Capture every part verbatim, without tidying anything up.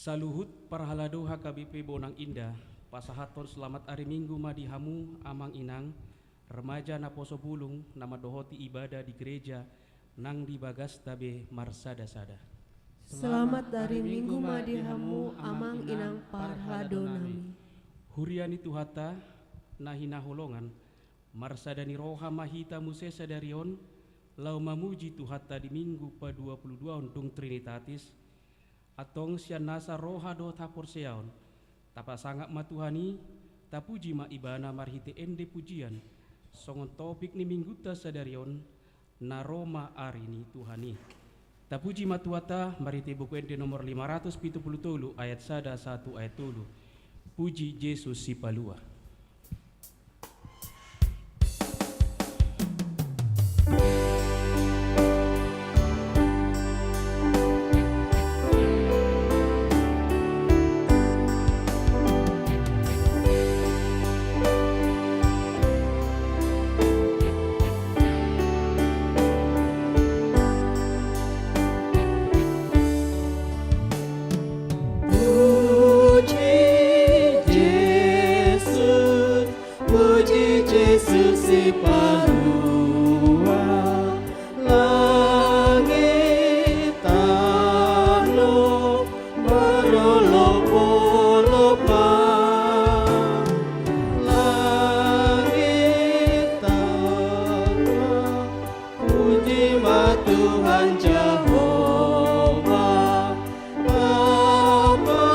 Saluhut parhalado H K B P Bonang Indah, pasahathon selamat ari Minggu ma di hamu amang inang, remaja naposo bulung na mandohoti ibadah di gereja nang di bagasta be marsada-sada. Selamat ari Minggu ma di hamu amang inang parhalado nami. Huria ni Tuhanta na hinaholongan, marsada ni roha ma hita muse sadari on, laho mamuji Tuhanta di Minggu paduapuluduaon dung Trinitatis, antong sian nasa roha dohot haporseaon, tapasangap ma Tuhan i, tapuji ma Ibana marhite ende pujian, songon topik ni Minggunta sadari on, na ro ma ari ni Tuhan i. Tapuji ma Tuhanta, marhite Buku Ende nomor lima ratus pitu pulu tolu ayat sada sahat tu ayat tolu. Puji Jesus Sipalua. Puji Jesus, puji Jesus Sipalua, langit tano marolopolopan, langit tano puji ma Tuhan Jahowa, Bapa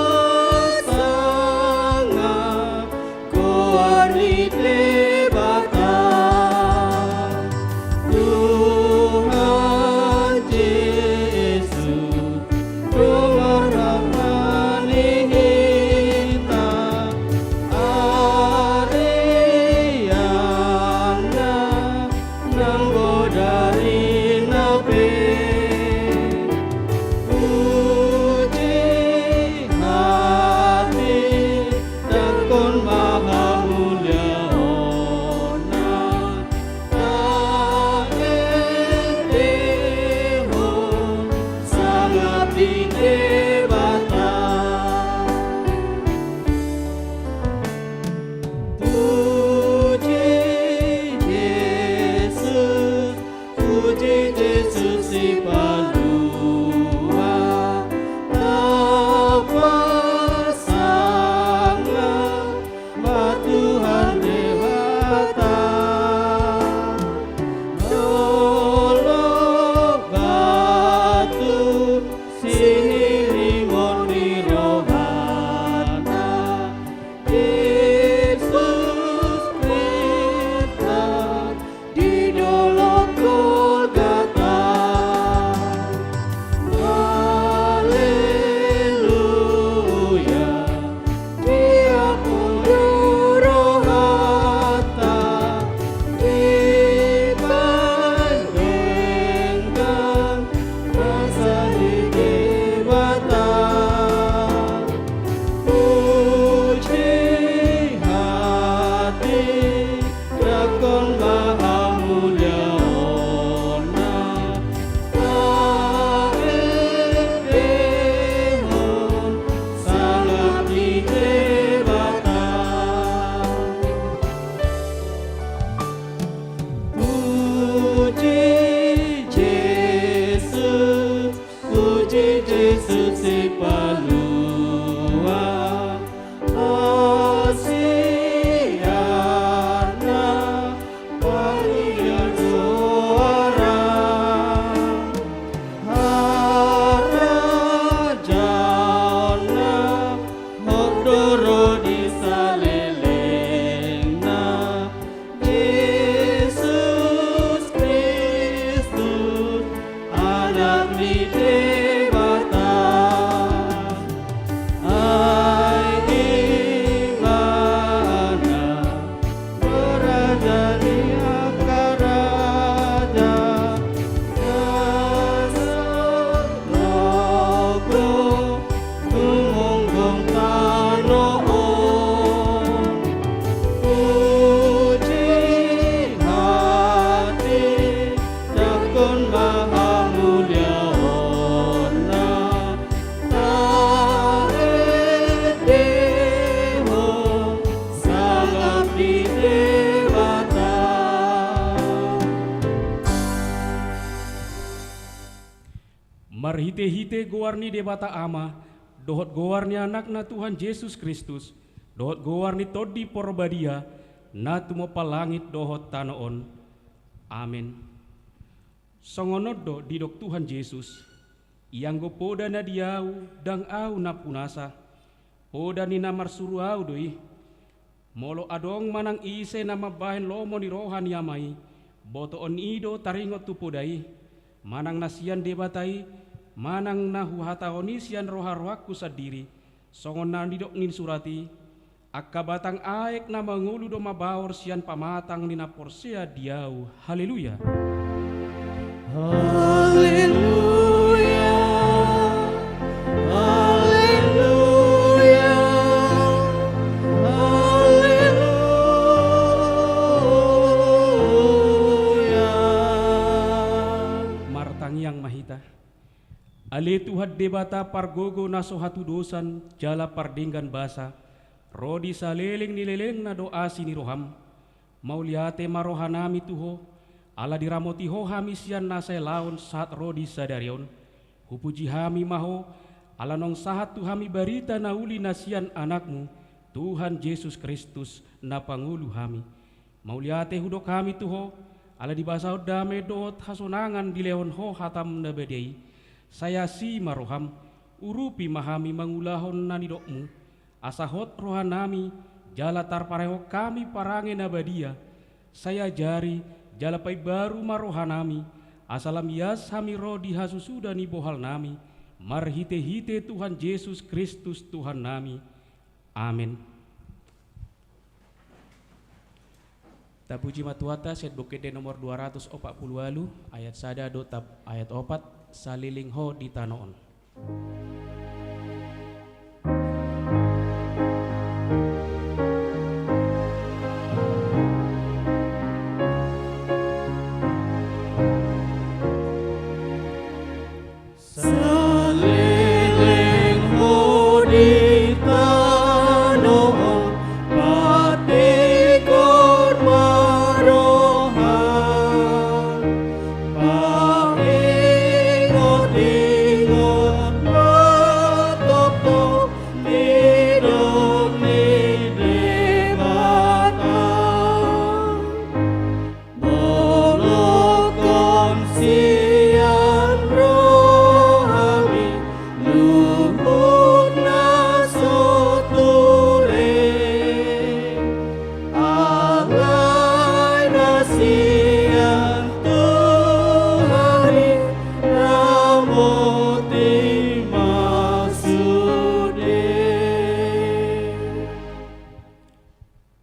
sangap, goar ni Debata. Marhitehite goar ni Debata Ama, dohot goar ni Anakna Tuhan Jesus Kristus, dohot goar ni Tondi Porbadia, na tumompa langit dohot tano on. Amen. Songon on do didok Tuhan Jesus: Ianggo poda na di Ahu, ndang Ahu nampunasa, poda ni na marsuru Ahu do i. Molo adong manang ise na mambahen lomo ni roha ni Ama i, botoon i do taringot tu poda i, manang na sian Debata i, manang na huhatahon i sian roharohangku sandiri, songon na nidok ni surat i: Angka batang aek na mangolu do mabaor sian pamatang ni na porsea di Ahu. Haleluya. Haleluya. Haleluya. Haleluya. Martangiang ma hita. Ale Tuhan Debata pargogo na so hatudosan jala pardenggan basa, ro di saleleng ni lelengna do asi ni roham. Mauliate ma rohanami tu Ho, ala diramoti Ho hami sian na sai laon sahat ro di sadari on. Hupuji hami ma Ho, ala naung sahat tu hami barita na uli na sian Anakmu, Tuhan Jesus Kristus, na pangolu hami. Mauliate hudok hami tu Ho, ala dibasahon dame dohot hasonangan dilehon Ho hatam na badia i. Sai asi ma roham, urupi ma hami mangulahon na nidokmu, asa hot rohanami, jala tarparehon hami parange na badia. Sai ajari, jala paimbaru ma rohanami, asa lam ias hami ro di hasusuda ni bohalnami, marhitehite Tuhan Jesus Kristus Tuhannami. Amen. Tapuji ma Tuhanta, sian Buku Ende nomor dua ratus opat pulu ualu, ayat sada dohot ayat opat, Saleleng Ho di tano on. Saleleng Ho di tano on, patikor ma roha, paingotingot ma tongtong nidok ni Debata. Bolongkon sian rohami luhut na so ture, alai na sian Tuhan i ramoti ma sude.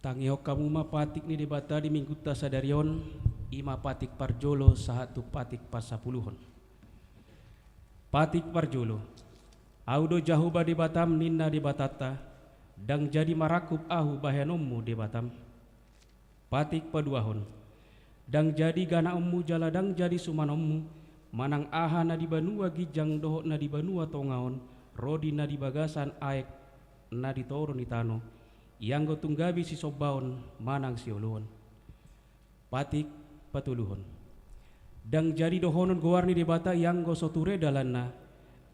Tangihon hamu ma patik ni Debata di minggunta sadari on, i ma patik parjolo sahat tu patik parsapuluhon. Patik parjolo. Ahu do Jahowa Debatam, ninna Debatanta, ndang jadi marangkup Ahu bahenonmu Debatam. Patik paduahon. Ndang jadi ganaonmu jala ndang jadi sumanonmu, manang aha na di banua ginjang dohot na di banua tonga on, ro di na di bagasan aek na di toru ni tano, ianggo tung gabe sisombaon manang sioloon. Patik patoluhon. Ndang jadi dohonon goar ni Debata ianggo so ture dalanna,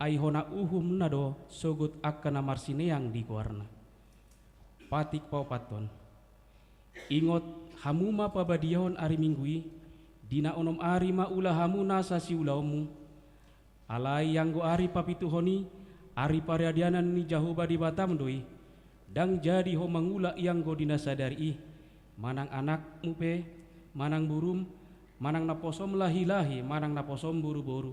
ai hona uhumna do sogot angka na marsineang di goarna. Patik paopathon. Ingot hamu ma pabadiahon ari Minggu i, di na onom ari ma ula hamu nasa siulaonmu. Alai ianggo ari papituhon i, ari paradianan ni Jahowa Debatam do i. Ndang jadi ho mangula ianggo di na sadari i, manang anakmu pe, manang burum, manang naposom lahilahi, manang naposom boruboru,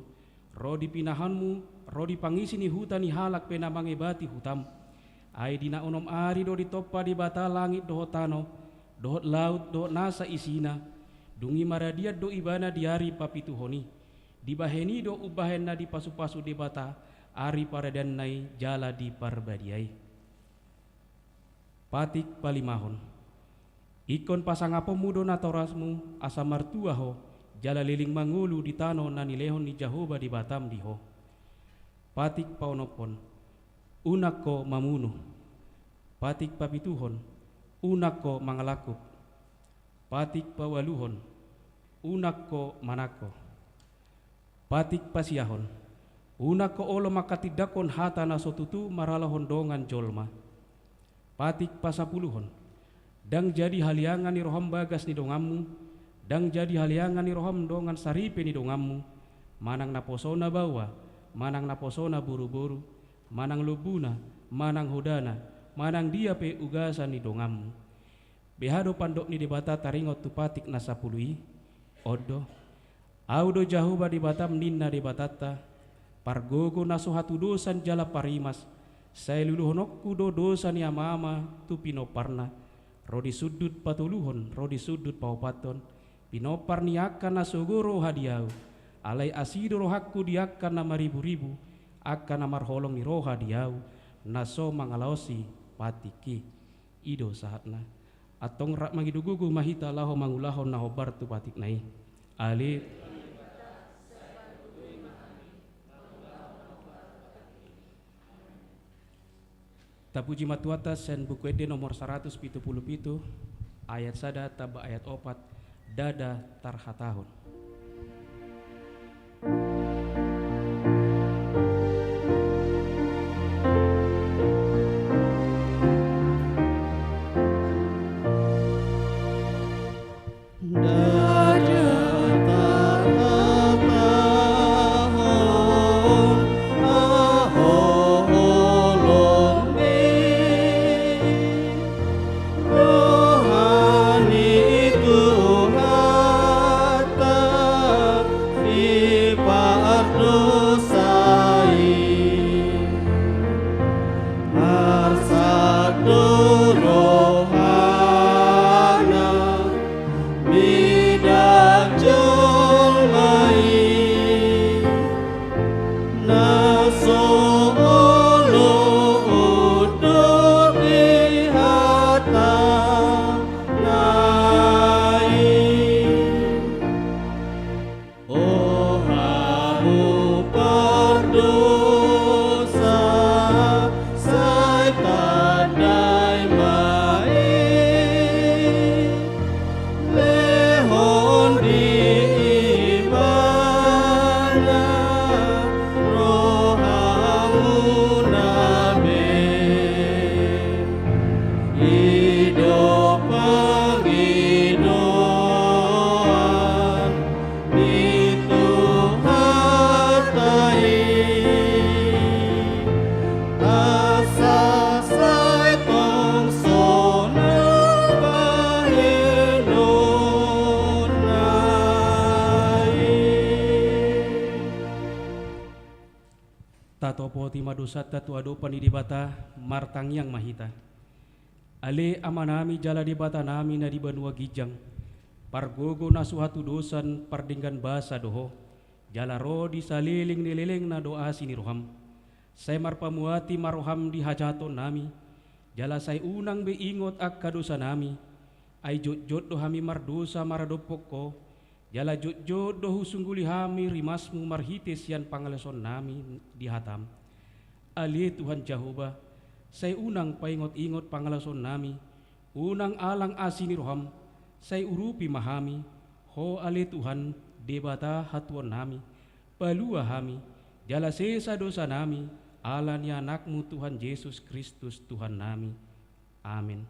ro di pinahanmu, ro di pangisi ni huta ni halak pe na mangebati hutam. Ai di na onom ari do ditompa Debata langit dohot tano, dohot laut dohot nasa isina. Dung i maradian do ibana di ari papituhon i. Dibahen i do umbahen na dipasupasu Debata ari paradianna i jala di Parbadia i. Patik palimahon. Ingkon pasangaponmu do natorasmu asa martua ho, jala leleng mangolu di tano na nilehon ni Jahowa Debatam di ho. Patik paonomhon. Unang ho mamunu. Patik papituhon. Unang ho mangalangkup. Patik paualuhon. Unang ho manangko. Patik pasiahon. Unang ho olo manghatindanghon hata na so tutu maralohon dongan jolma. Patik pasapuluhon. Ndang jadi haliangan ni roham bagas ni donganmu, ndang jadi haliangan ni roham dongan saripe ni donganmu, manang naposona baoa, manang naposona boruboru, manang lombuna, manang hodana, manang dia pe ugasan ni donganmu. Beha do pandok ni Debata taringot tu patik na sapulu i? On do: Ahu do Jahowa Debatam, ninna Debatanta, pargogo na so hatudosan jala parimas. Sai luluhononku do dosa ni amaama tu pinomparna, ro di sundut patoluhon ro di sundut paopathon. Pinompar ni angka na sogo roha di ahu. Alai asi do rohangku di angka na mariburibu, angka na marholong ni roha di ahu, na so mangalaosi patik i. I do sahatna. Antong rap mangido gogo ma hita laho mangulahon na hombar tu patikna i. Ale. Tapuji ma Tuhanta sian Buku Ende nomor saratus pitu pulu pitu, ayat sada tamba ayat opat, ndada tarhatahon. Ndada tarhatahon, aho holongmi, roha ni Tuhanta di pardosa i. Marsak do rohana midang jolma i, na so olo unduk di hatana i. O hamu pardosa, sai tandai ma i, lehon di Ibana rohamuna be. I do pangidoan ni Tuhanta i, asa sai tong sonang bahenonna i. Tatopoti ma dosanta tu adopan ni Debata, martangiang ma hita. Ale Amanami jala Debatanami na di banua ginjang, pargogo na so hatudosan pardenggan basa do Ho, jala ro di saleleng ni lelengna do asi ni roham. Sai marpamuati ma roham di hajahatonnami, jala sai unang be ingot angka dosanami. Ai jotjot do hami mardosa maradophon Ho, jala jotjot do husungguli hami rimasmu marhite sian pangalaosonnami di hatam. Ale Tuhan Jahowa, sai unang paingotingot pangalaosonnami, unang alang asi ni roham, sai urupi ma hami, Ho ale Tuhan, Debata hatuannami, palua hami, jala sesa dosanami, ala ni Anakmu Tuhan Jesus Kristus Tuhannami. Amen.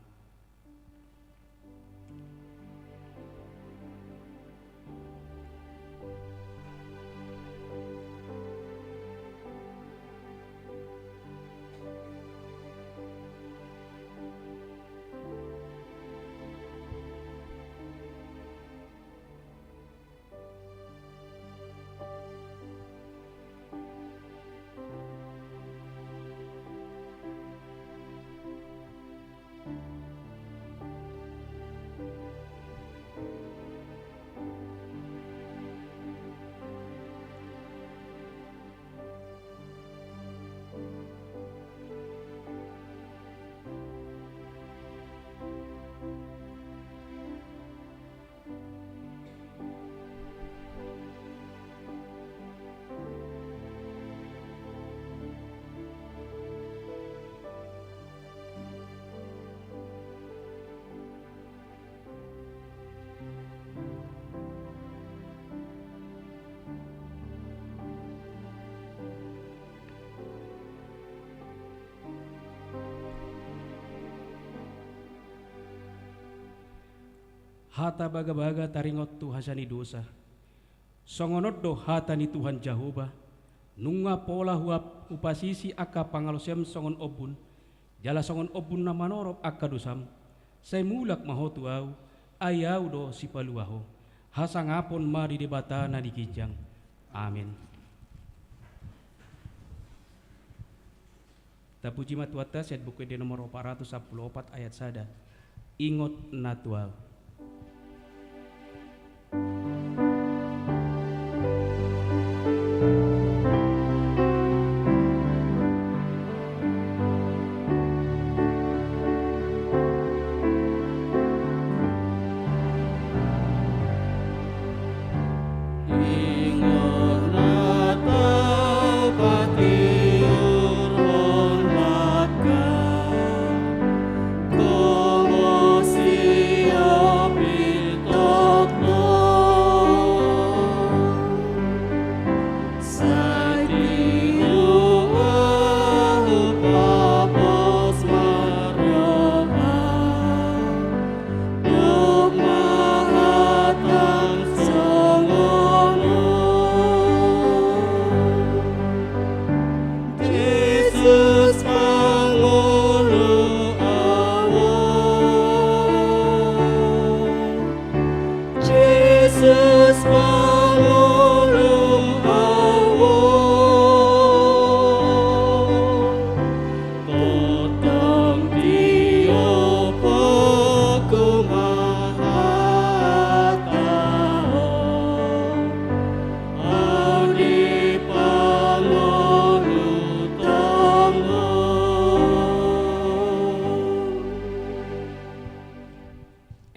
Hata bagabaga taringot tu hasea ni dosa. Songon on do hata ni Tuhan Jahowa: Nunga pola huap-, hupasisi angka pangalaosiam songon ombun, jala songon ombun na manorop angka dosam. Sai mulak ma ho tu Ahu, ai Ahu do Sipalua ho. Hasangapon ma di Debata na di ginjang. Amen. Tapuji ma Tuhanta sian Buku Ende nomor opat ratus sampulu opat ayat sada. Ingot na tu Ahu.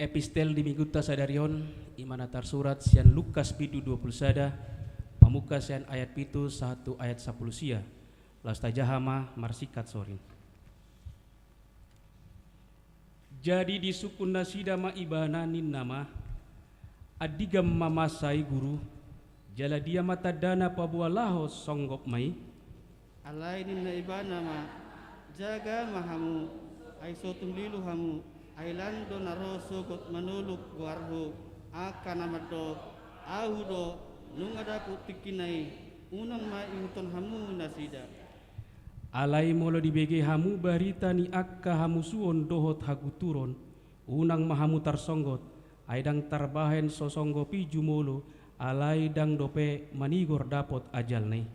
Epistel di Minggunta sadari on, i ma na tarsurat sian Lukas bindu dua pulu sada, mamungka sian ayat pitu sahat tu ayat sampulu sia. Laos tajaha ma marsingkat soring. Jadi disungkun nasida ma Ibana, ninna ma: Andigan ma masa i, Guru? Jala dia ma tandana paboa laho songgop ma i? Alai ninna Ibana ma: Jaga ma hamu, ai so tung lilu hamu, ai lan do na ro sogot manuluk goarhu angka na mandok: Ahu do, nunga dapot tingkina i. Unang ma ingothon hamu nasida. Alai molo dibege hamu barita ni angka hamusuon dohot hagunturon, unang ma hamu tarsonggot, ai ndang tarbahen so songgop i jumolo, alai ndang dope manigor dapot ajalna i.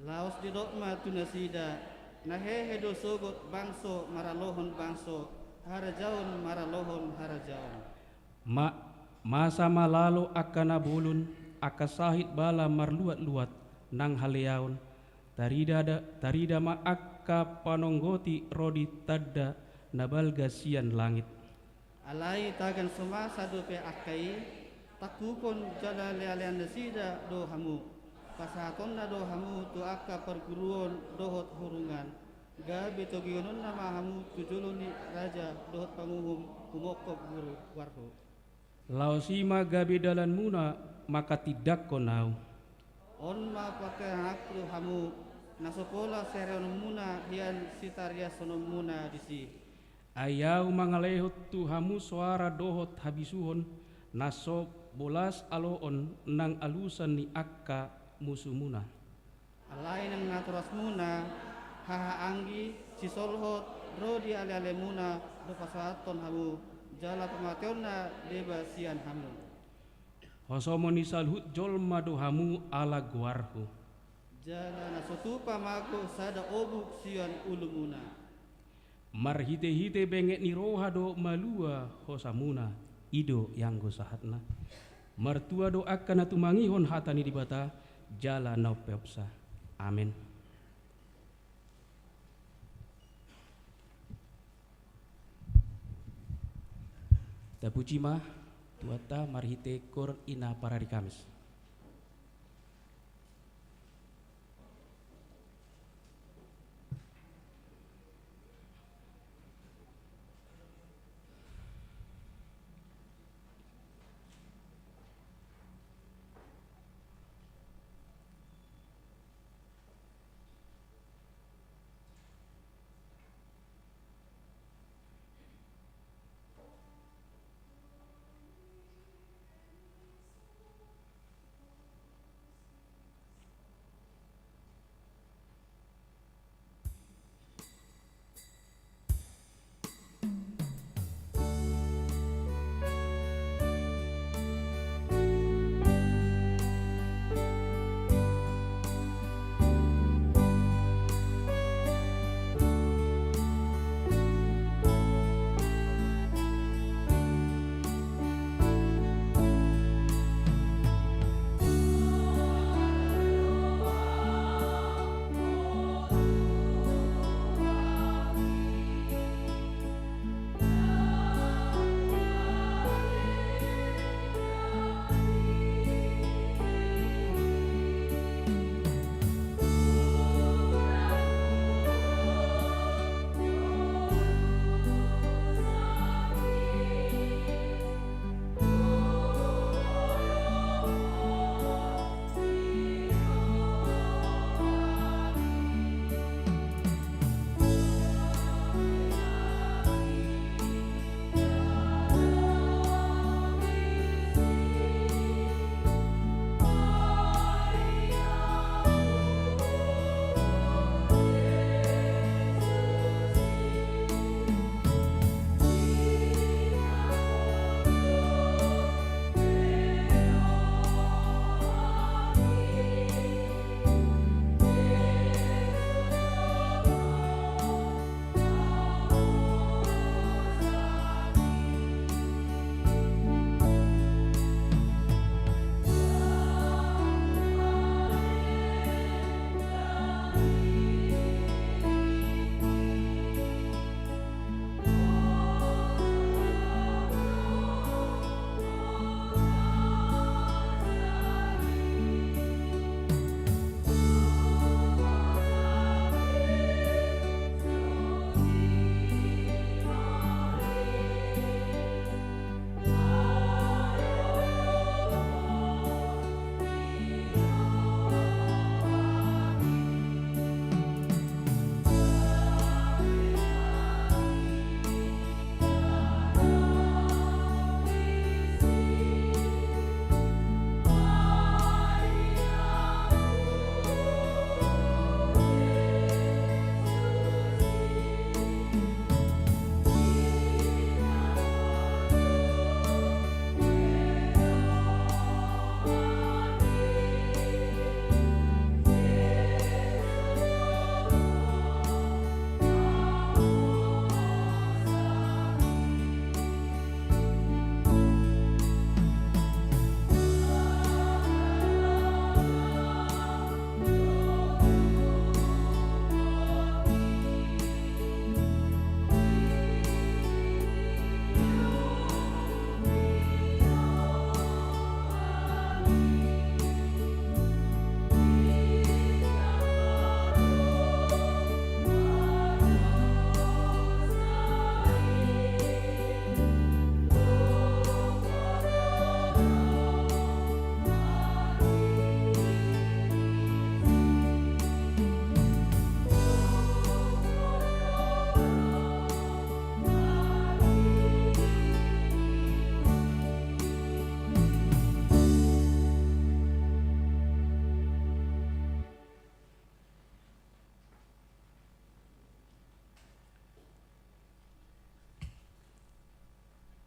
Laos didok ma tu nasida: Na hehe do sogot bangso maralohon bangso, harajaon maralohon harajaon. Ma-, masa ma lalo angka na bolon, angka sahit bala marluat-luat nang haleaon, tarida da-, tarida ma angka panonggoti ro di tanda na balga sian langit. Alai tagan so masa dope angka i, tangkuphon jala lealean nasida do hamu, pasahatonna do hamu tu angka parguruon dohot hurungan, gabe togihononna ma hamu tu jolo ni raja dohot panguhum humongkop guru goarhu. Laos i ma gabe dalanmuna manghatindanghon Ahu. On ma pantangianganku tu hamu, na so pola siareonmuna hian sitariashononmuna disi. Ai Ahu mangalehon tu hamu soara dohot habisuhon, na so bolas aloon nang alusan ni angka musumuna. Alai nang natorasmuna, hahaanggi, sisolhot, ro di alealemuna do pasahathon hamu, jala pamateonna deba sian hamu. Hosomon ni saluhut jolma do hamu ala goarhu. Jala na so tupa mago sada obuk sian ulumuna. Marhitehite benget ni roha do malua hosamuna, i do ianggo sahatna. Martua do angka na tumangihon hata ni Debata, jala na umpeopsa. Amen. Tapuji ma Tuhanta marhite koor i na parari Kamis.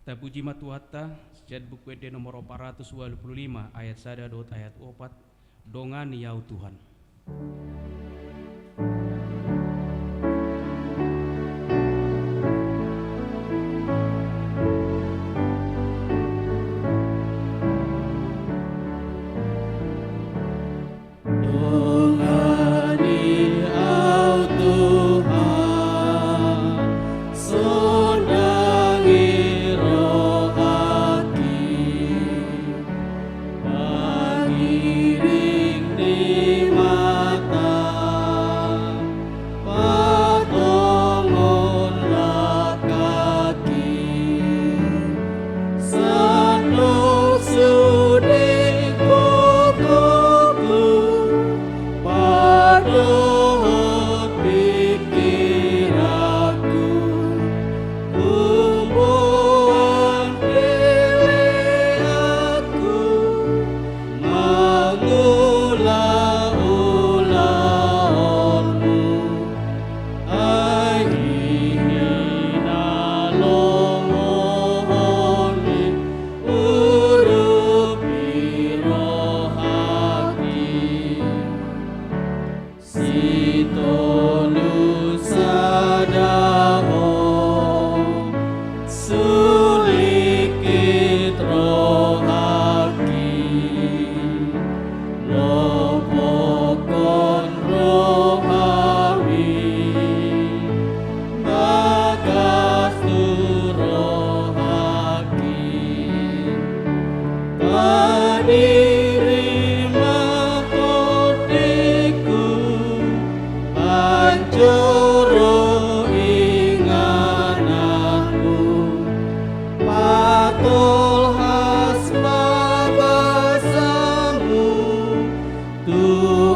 Tapuji ma Tuhanta, sian Buku Ende nomor opat ratus ualu pulu lima, ayat sada dohot ayat opat, dongani ahu Tuhan. Dongani ahu Tuhan, sondangi rohangki, pangiring ni mata, patongon langkangki, sandok sude gogoku, padohot pingkiranku, umboan peleanku, mangula ulaonmu. Ai i na lomohon i, urupi rohangki. Sitolu sada ho, sulingkit rohangki, lopokkon rohami bagas tu rohangki. Pangiring ma tondingku, panjoro ingananku, patolhas ma basamu tu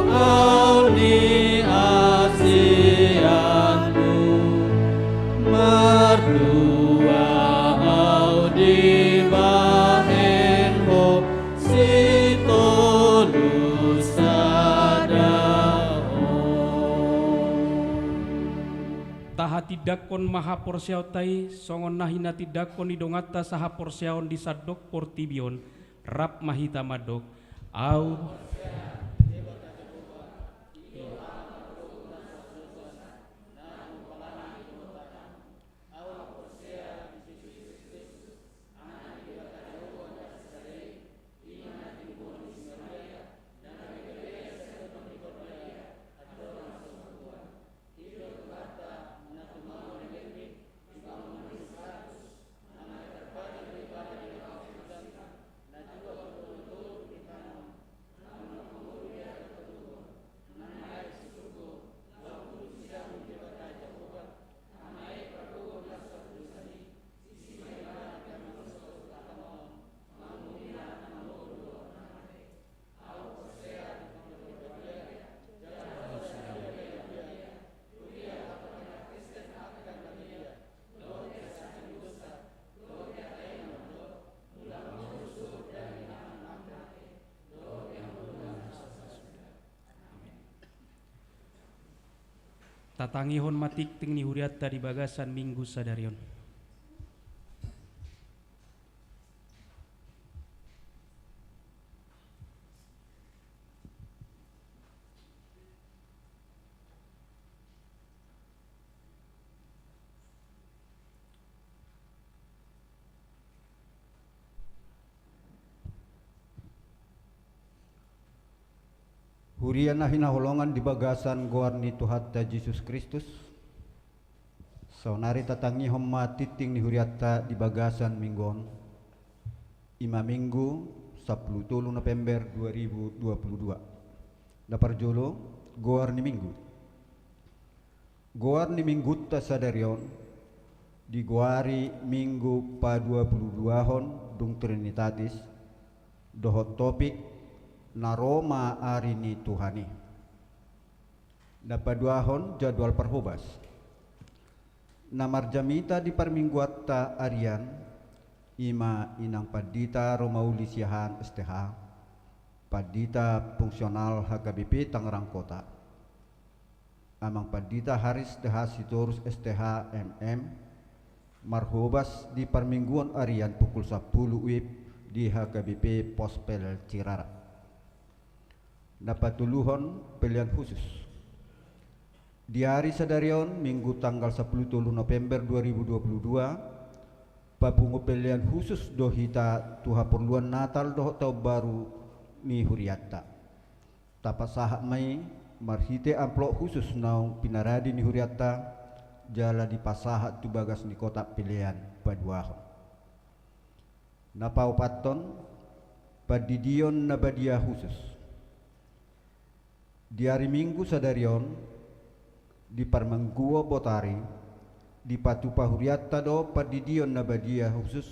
au ni haseanku. Martua au dibahen ho, sitolu sada ho. Tahatindangkon ma haporseaonta i, songon na hinatindangkon ni donganta sahaporseaon di sandok portibi on. Rap ma hita mandok: Au Tatangihon ma tingting ni hurianta di bagasan Minggu sadari on. Huria na hinaholongan di bagasan goar ni Tuhanta Jesus Kristus, saonari tatangihon ma tingting ni hurianta di bagasan Minggu on, i ma Minggu sampulu tolu November dua ribu dua puluh dua. Na parjolo, goar ni Minggu. Goar ni Minggunta sadari on digoari Minggu paduapuluduahon dung Trinitatis, dohot topik: Na ro ma ari ni Tuhan i. Na paduahon, jadwal parhobas. Na marjamita di parmingguanta arian i ma Inang Pandita Romauli Siahaan, S T H, Pandita Fungsional H K B P Tangerang Kota, Amang Pandita Haris T H Sitorus, S T H, M M, Marhobas di parmingguon arian pukul sampulu WIB di HKBP Pospel Cirara. Na patoluhon, pelean khusus. Di ari sadari on, Minggu tanggal sampulu tolu November dua ribu dua puluh dua, papungu pelean khusus do hita tu haporluan Natal dohot Taon Baru ni hurianta. Tapasahat ma i marhite amplop khusus naung pinaradi ni hurianta, jala dipasahat tu bagas ni kotak pelean paduahon. Na paopathon, pandidion na badia khusus. Di ari Minggu sadari on, di parmingguon botari, dipatupa hurianta do pandidion na badia khusus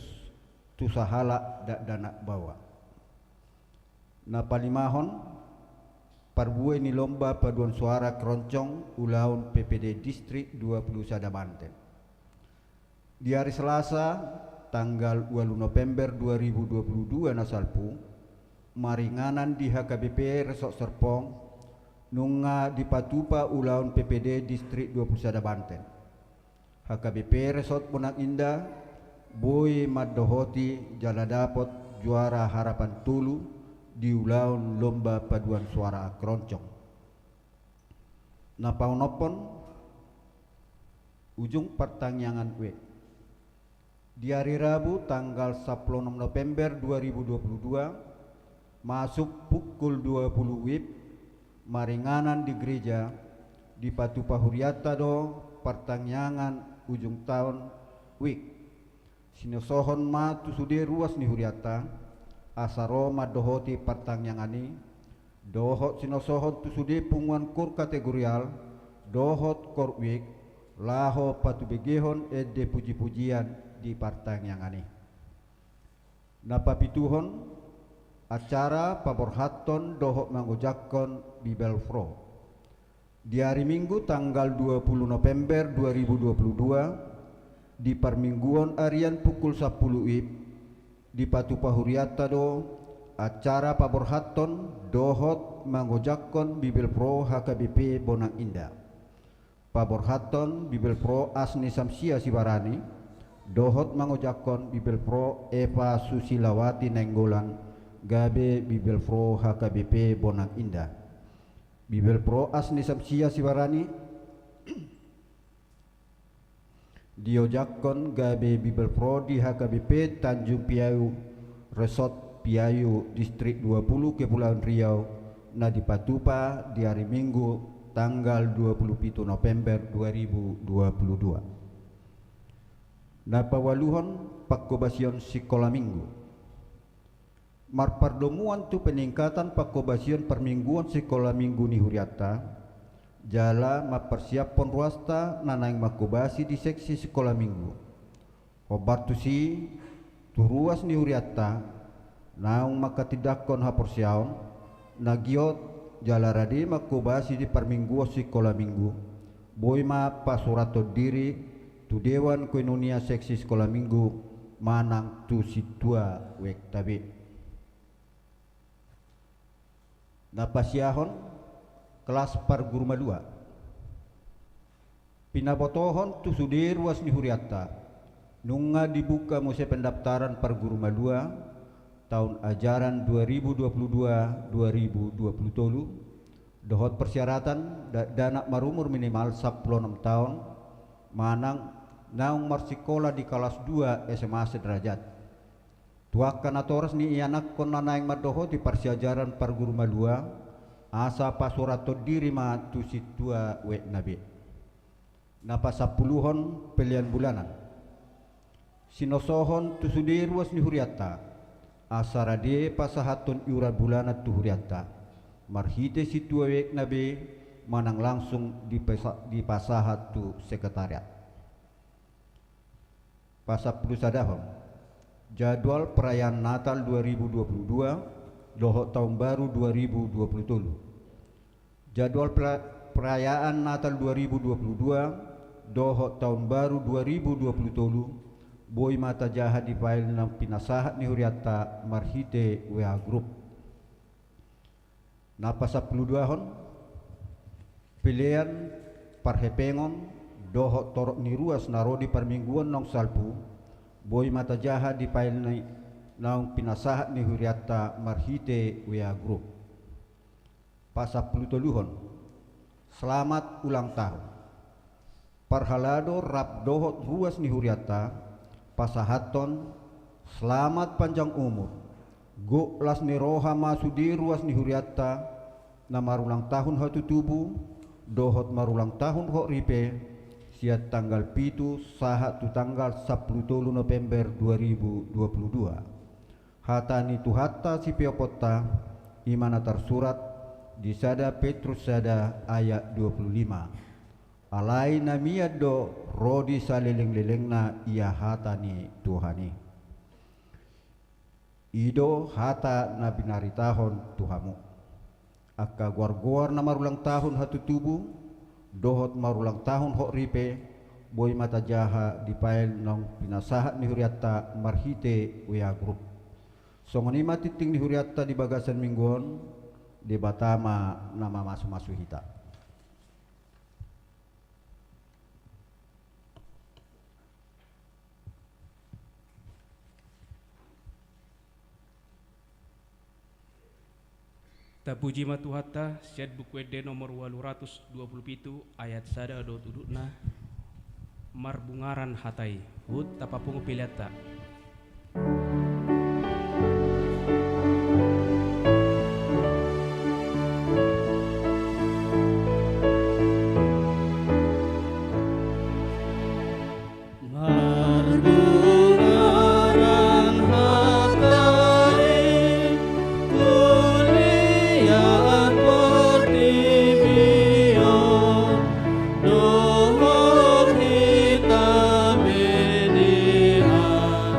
tu sahalak dakdanak baoa. Na palimahon, parbue ni lomba paduan suara keroncong ulaon PPD Distrik dua puluh sada Banten. Di ari Selasa, tanggal ualu November dua ribu dua puluh dua na salpu, maringanan di HKBP Resort Serpong, nunga dipatupa ulaon PPD Distrik dua puluh sada Banten. HKBP Resort Bonang Indah boi mandohoti jala dapot juara harapan tolu di ulaon lomba paduan suara keroncong. Na paonomhon, ujung partangiangan W. Di ari Rabu tanggal sampulu onom November dua ribu dua puluh dua, masuk pukul dua puluh WIB, maringanan di gereja, dipatupa hurianta do partangiangan ujung taon W. Sinosohon ma tu sude ruas ni hurianta, asa ro mandohoti partangiangan i, dohot sinosohon tu sude punguan koor kategorial dohot koor W, laho patubegehon ende pujipujian di partangiangan i. Na papituhon, acara paborhathon dohot mangojakhon Bibelvrouw. Di ari Minggu tanggal dua puluh November dua ribu dua puluh dua, di parmingguon arian pukul sampulu WIB, dipatupa hurianta do acara paborhathon dohot mangojakhon Bibelvrouw HKBP Bonang Indah. Paborhathon Bibelvrouw Asni Samsia Sibarani dohot mangojakhon Bibelvrouw Eva Susilawati Nainggolan gabe Bibelvrouw HKBP Bonang Indah. Bibelvrouw Asni Samsia Sibarani diojakhon gabe Bibelvrouw di HKBP Tanjung Piayu, Resort Piayu, Distrik dua puluh, Kepulauan Riau, na dipatupa di ari Minggu tanggal dua puluh pitu November dua ribu dua puluh dua. Na paualuhon, panghobasion sikola Minggu. Marpardomuan tu peningkatan panghobasion parmingguon sikola Minggu ni hurianta, jala mamparsiaphon ruasta na naeng manghobasi di seksi sikola Minggu. Hombar tusi, tu ruas ni hurianta, naung manghatindanghon haporseaon, na giot jala rade manghobasi di parmingguon sikola Minggu, boi ma pasurathon diri tu Dewan Koinonia seksi sikola Minggu manang tu sintua wekta be. Na pasiahon, kelas pargurumalua. Pinabotohon tu sude ruas ni hurianta, nunga dibuka muse pendaftaran pargurumalua taon ajaran dua ribu dua puluh dua dua ribu dua puluh tolu, dohot persyaratan dakdanak marumur minimal sampulu onom taon, manang naung marsikola di kelas dua SMA sederajat. Tu angka natoras ni ianakhon na naeng mandohoti parsiajaran pargurumalua, asa pasurathon diri ma tu sintua wekna be. Na pasampuluhon, pelean bulanan. Sinosohon tu sude ruas ni hurianta, asa rade pasahathon iuran bulanan tu hurianta, marhite sintua wekna be, manang langsung dipasa-, dipasahat tu sekretariat. Pasampulusadahon, jadwal perayaan Natal dua ribu dua puluh dua dohot Taon Baru dua ribu dua puluh tolu. Jadwal pera-, perayaan Natal dua ribu dua puluh dua dohot Taon Baru dua ribu dua puluh tolu boi ma tajaha di file na pinasahat ni hurianta marhite W A group. Na pasampuluduahon, pelean parhepengon dohot torop ni ruas na ro di parmingguon naung salpu, boi ma tajaha di file ni naung pinasahat ni hurianta marhite W A group. Pasampulutoluhon. Selamat ulang tahun. Parhalado rap dohot ruas ni hurianta, pasahathon selamat panjang umur, gok las ni roha ma sude ruas ni hurianta, na marulang tahun hatutubu, dohot marulang tahun hot ripe, sian tanggal pitu sahat tu tanggal sampulu tolu November dua ribu dua puluh dua. Hata ni Tuhanta sipeoponta, i ma na tarsurat di sada Petrus sada ayat dua pulu lima. Alai na mian do ro di salelenglelengna ia hata ni Tuhan i. I do hata na binaritahon tu hamu. Angka goargoar na marulang tahun hatutubu, dohot marulang tahun hot ripe, boi ma tajaha di file naung pinasahat ni hurianta marhite W A group. Songon i ma tingting ni hurianta di bagasan minggu on, Debata ma na mamasumasu hita. Tapuji ma Tuhanta, sian Buku Ende nomor ualu ratus dua pulu pitu ayat sada dohot udutna, marbungaran hata i. Huhut tapapungu peleanta. Marbungaran hata i tu liat portibi on, dohot hita be di an.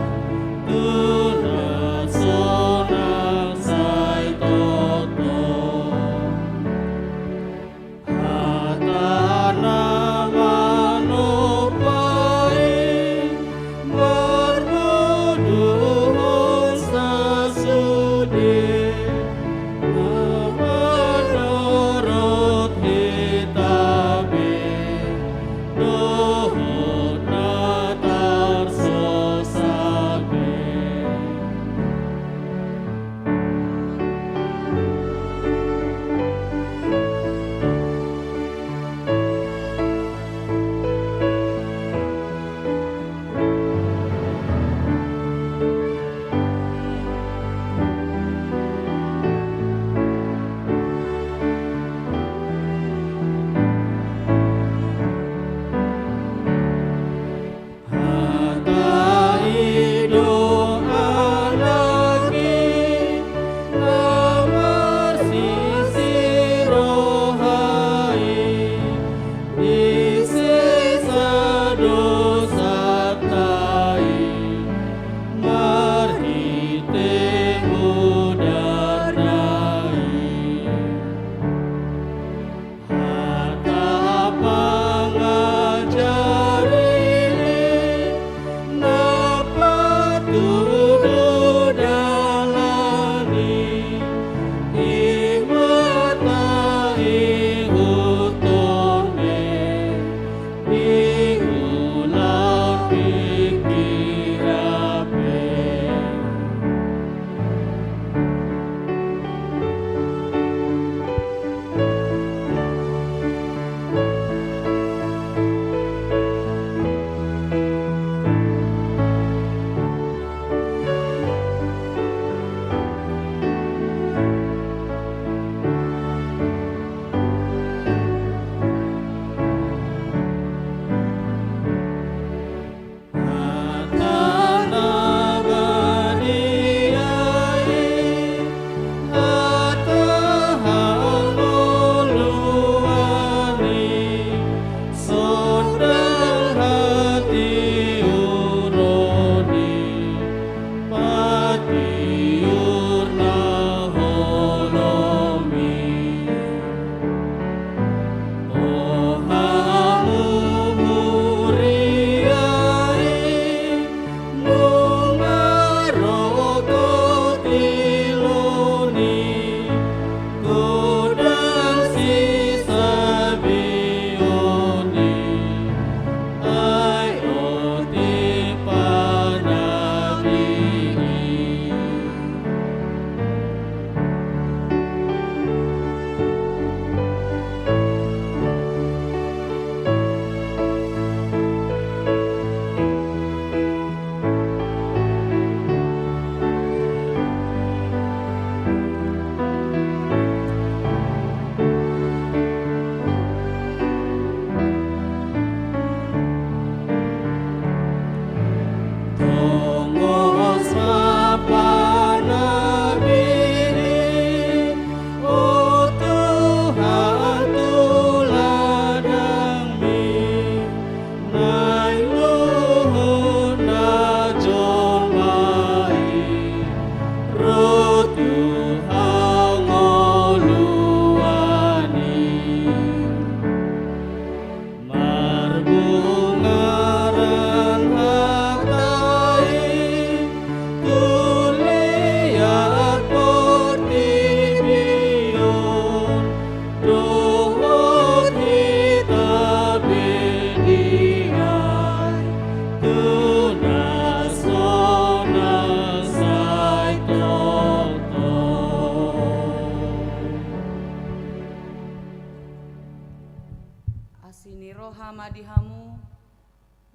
Di hamu,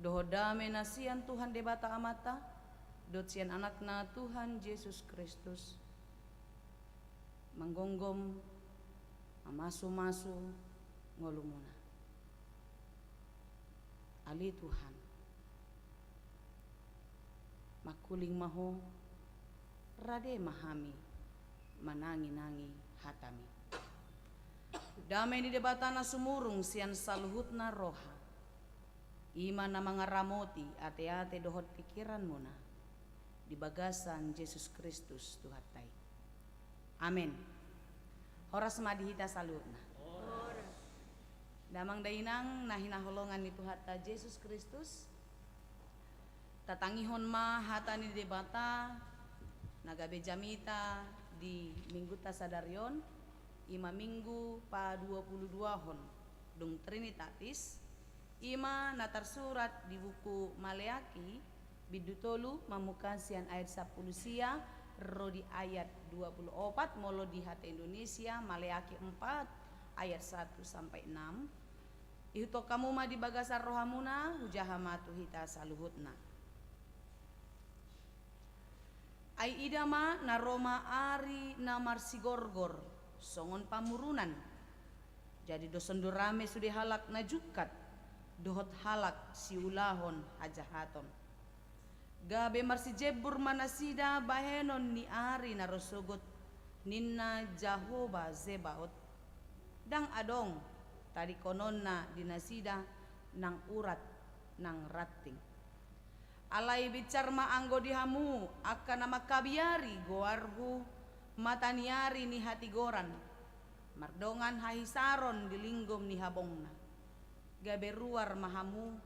dohot dame na sian Tuhan Debata Amanta, dohot sian Anakna Tuhan Jesus Kristus, manggomgom, mamasumasu ngolumuna. Ale Tuhan, mangkuling ma Ho, rade ma hami mananginangi hataMi. Dame ni Debata na sumurung sian saluhutna roha, i ma na mangaramoti ateate dohot pingkiranmuna, di bagasan Jesus Kristus Tuhanta i. Amen. Horas ma di hita saluhutna. Damang dainang na hinaholongan ni Tuhanta Jesus Kristus, tatangihon ma hata ni Debata na gabe jamita di minggunta sadari on, i ma minggu paduapuluduahon dung Trinitatis, i ma na tarsurat di buku Maleaki, bindu tolu, mamungka sian ayat sampulu sia ro di ayat dua pulu opat, molo di hata Indonesia, Maleaki empat ayat satu sampai enam. Ihuthon hamu ma di bagasan rohamuna, hujaha ma tu hita saluhutna. Ai ida ma, na ro ma ari na marsigorgor songon pamurunan. Jadi doshon do rame sude halak na jungkat dohot halak siulahon hajahaton. Gabe marsijembur ma nasida bahenon ni ari na ro sogot, ninna Jahowa Zebaot. Ndang adong tadingkononna di nasida nang urat nang ranting. Alai binsar ma anggo di hamu, angka na mangkabiari goarhu, mata ni ari ni hatigoran, mardongan hahisaron di linggom ni habongna. Gabe ruar ma hamu,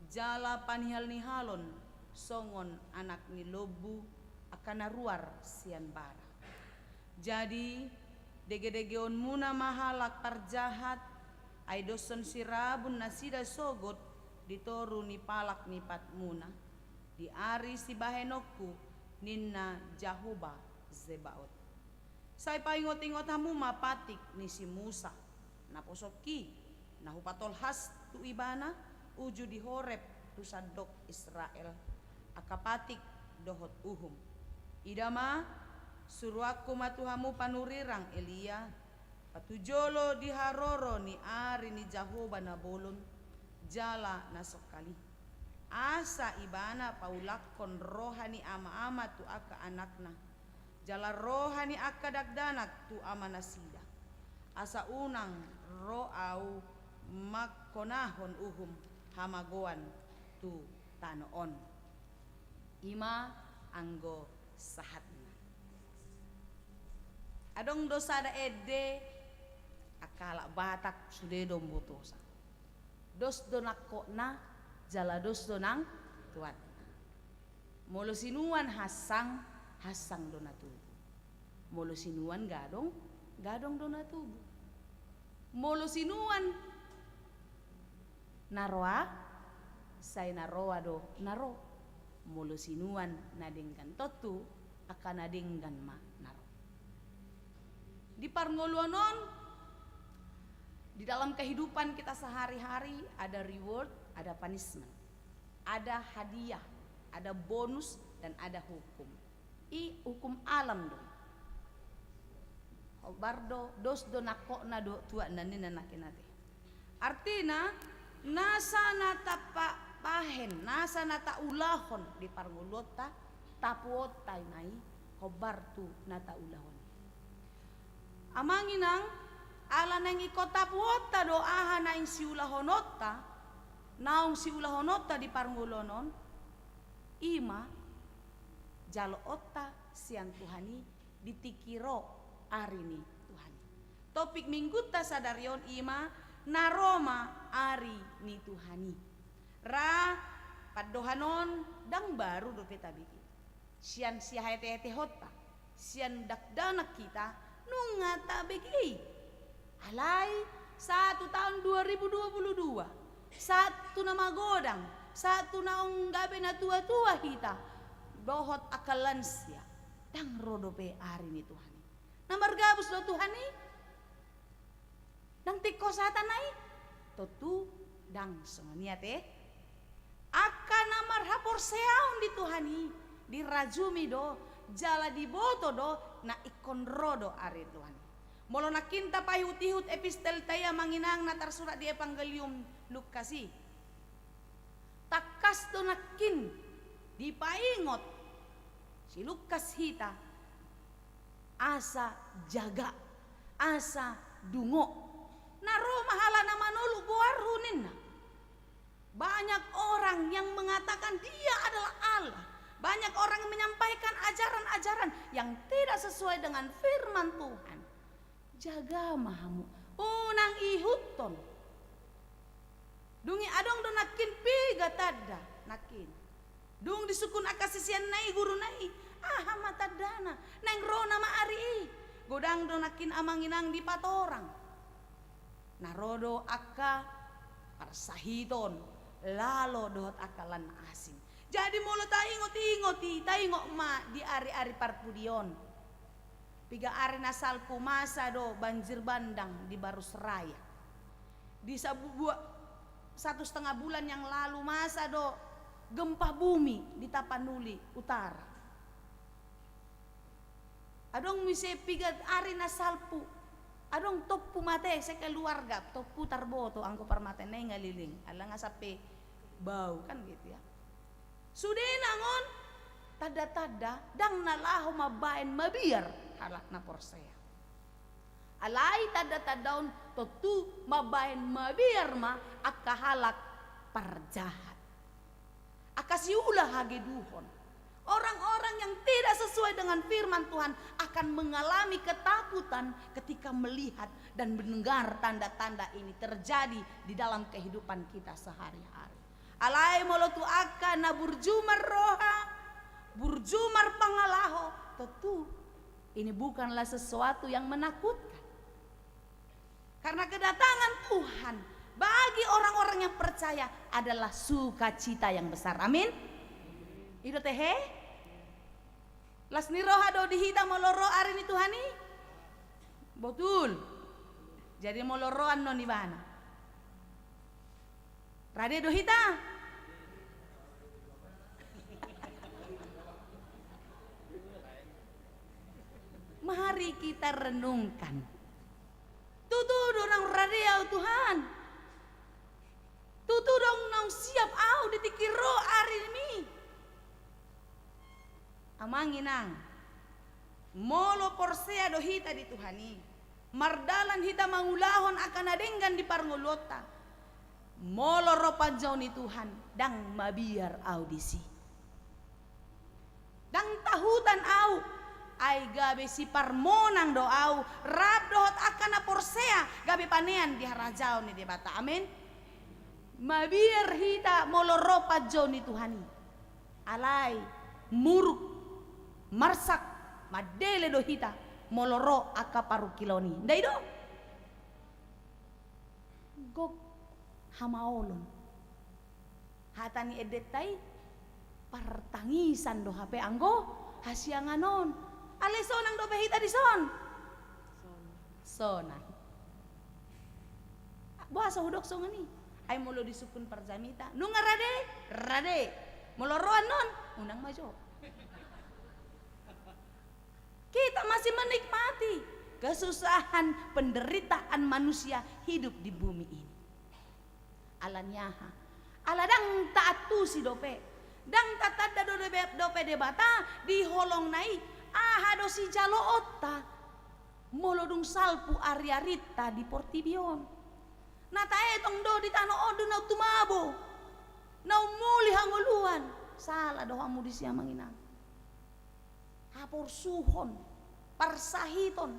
jala panihalnihalon songon anak ni lombu, angka na ruar sian bara. Jadi, degedegeonmuna ma halak parjahat, ai doshon sirabun nasida sogot di toru ni palak ni patmuna, di ari sibahenonku, ninna Jahowa Zebaot. Sai paingotingot hamu ma patik ni si Musa, naposongki, na hupatolhas tu ibana uju di Horeb tu sandok Israel, angka patik dohot uhum. Ida ma, suruanku ma tu hamu panurirang Elia, patujolo di haroro ni ari ni Jahowa na bolon, jala na songkali. Asa ibana paulakkon roha ni amaama tu angka anakna, jala roha ni angka dakdanak tu amanasida. Asa unang ro ahu mangkonahon uhum hamagoan tu tano on. I ma anggo sahatna. Adong do sada ende, angka halak Batak sude do umbotosa. Dos do nangkokna, jala dos do nang tuatna. Molo sinuan hansang, hansang do na tubu. Molo sinuan gadong, gadong do na tubu. Molo sinuan na roa, sai na roa do na ro. Molo sinuan na denggan, tontu angka na denggan ma na ro. Di parngoluon on, di dalam kehidupan kita sehari-hari, ada reward, ada punishment, ada hadiah, ada bonus, dan ada hukum. I hukum alam do i. Hombar do, dos do nangkokna dohot tuatna, ninna nangkin ate. Artina, nasa na tapabahen, nasa na taulahon di parngoluonta, tapuonta ma i hombar tu na taulahon i. Amang inang, ala naeng ingkon tapuonta do aha naeng siulahononta, naung siulahononta di parngoluon on, i ma jaloonta sian Tuhan i di tingki ro ari ni Tuhan i. Topik minggunta sadari on i ma, na ro ma ari ni Tuhan i. Ra, pandohan on ndang baru dope tabege. Sian sihaetehetehonta, sian dakdanak hita, nunga tabege i. Alai, sahat tu taon dua ribu dua puluh dua, sahat tu na magodang, sahat tu naung gabe na tuatua hita, dohot angka lansia, ndang ro dope ari ni Tuhan i. Na margabus do Tuhan i? Ndang tingkos hatana i? Tontu Ndang songon i ate. Angka na marhaporseaon di Tuhan i, dirajumi do, jala diboto do, na ingkon ro do ari Tuhan i. Molo nangkin tapaihut-ihut epistelta i, amang inang, na tarsurat di Evangelium Lukas i, tangkas do nangkin dipaingot si Lukas hita asa jaga, asa dungo. Na ro ma halak na manoluk goarhu, ninna. Banyak orang yang mengatakan dia adalah Allah. Banyak orang yang menyampaikan ajaran-ajaran yang tidak sesuai dengan firman Tuhan. Jaga ma hamu, unang ihuthon. Dung i adong do nangkin piga tanda nangkin. Dung disungkun angka siseanna i guruna i, aha ma tandana, naeng ro nama ari i? Godang do nangkin, amang inang, dipatorang. Na ro do angka parsahiton, lalo dohot angka lan asing. Jadi molo taingot-ingot i, taingot ma di ari-ari parpudi on. Piga ari na salpu masa do banjir bandang di Barus Raya. Di sabua-, satu setengah bulan yang lalu masa do gempa bumi di Tapanuli Utara. Adong muse piga ari na salpu, adong tompu mate sekeluarga, tompu tarboto anggo parmatean na i nga leleng, ala nga sampe bau kan gitu ya. Sude nangon tanda-tanda ndang na laho mambaen mabiar halak na porsea. Alai tanda-tanda on tontu mambaen mabiar ma angka halak parjahat. Angka siula hageduhon. Orang-orang yang tidak sesuai dengan firman Tuhan akan mengalami ketakutan ketika melihat dan mendengar tanda-tanda ini terjadi di dalam kehidupan kita sehari-hari. Alai molo tu angka na burju marroha, burju marpangalaho, tentu ini bukanlah sesuatu yang menakutkan. Karena kedatangan Tuhan bagi orang-orang yang percaya adalah sukacita yang besar. Amin. I do tehe? Las ni roha do di hita molo ro ari ni Tuhan i? Botul. Jadi molo ro annon ibana, rade do hita? Mari kita renungkan. Tutu do naung rade ahu, Tuhan. Tutu do naung siap ahu di tingki ro ari mi. Amang inang, molo porsea do hita di Tuhan i, mardalan hita mangulahon angka na denggan di parngoluonta, molo ro panjou ni Tuhan, ndang mabiar ahu disi. Ndang tahutan ahu, ai gabe siparmonang do ahu, rap dohot angka na porsea gabe panean di harajaon ni Debata. Amin. Mabiar hita molo ro panjou ni Tuhan i. Alai muruk, marsak, mandele do hita molo ro angka parungkilon i. Ndai do? Gok hamaolon. Hata ni endenta i, partangisan do hape anggo hasiangan on. Alai sonang dope hita dison? Sonang. Boasa hudok songon i? Ai molo disungkun parjamita, nunga rade? Rade. Molo ro annon, unang ma jo. Kita masih menikmati kesusahan, penderitaan manusia hidup di bumi ini. Ala ni aha? Ala ndang taantusi dope, ndang tatanda do dope, dope Debata di holongna i aha do sijaloonta molo dung salpu ariarinta di portibi on. Na taetong do di tano on do na tumabo, na umuli hangoluan. Sala do hamu disi, amang inang. Haporsuhon, parsahiton,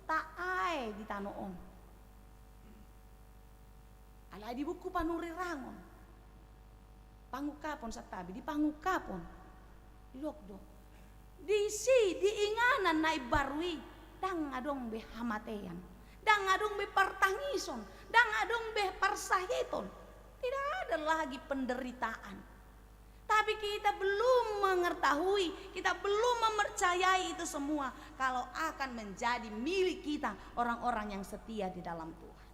taae di tano on. Alai di buku Panurirang on, Pangungkapon santabi, di Pangungkapon didok do, disi di inganan na imbaru i ndang adong be hamatean, ndang adong be partangison, ndang adong be parsahiton. Tidak ada lagi penderitaan. Tapi kita belum mengetahui, kita belum mempercayai itu semua kalau akan menjadi milik kita orang-orang yang setia di dalam Tuhan.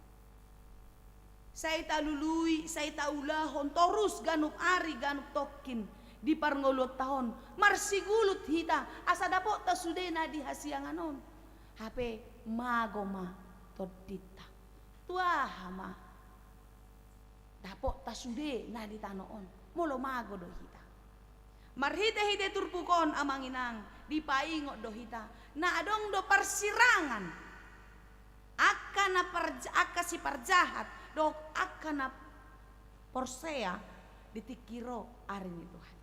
Sai talului, sai taulahon torus ganup ari, ganup tongkin di parngoluonta on. Marsigulut hita, asa dapotta sude na di hasiangan on. Hape mago ma tondinta. Tu aha ma dapotta sude na di tano on, molo mago do hita? Marhite-hite turpuk on, amang inang, dipaingot do hita, na adong do parsirangan angka na parj-, angka siparjahat dohot angka na porsea di tingki ro ari ni Tuhan.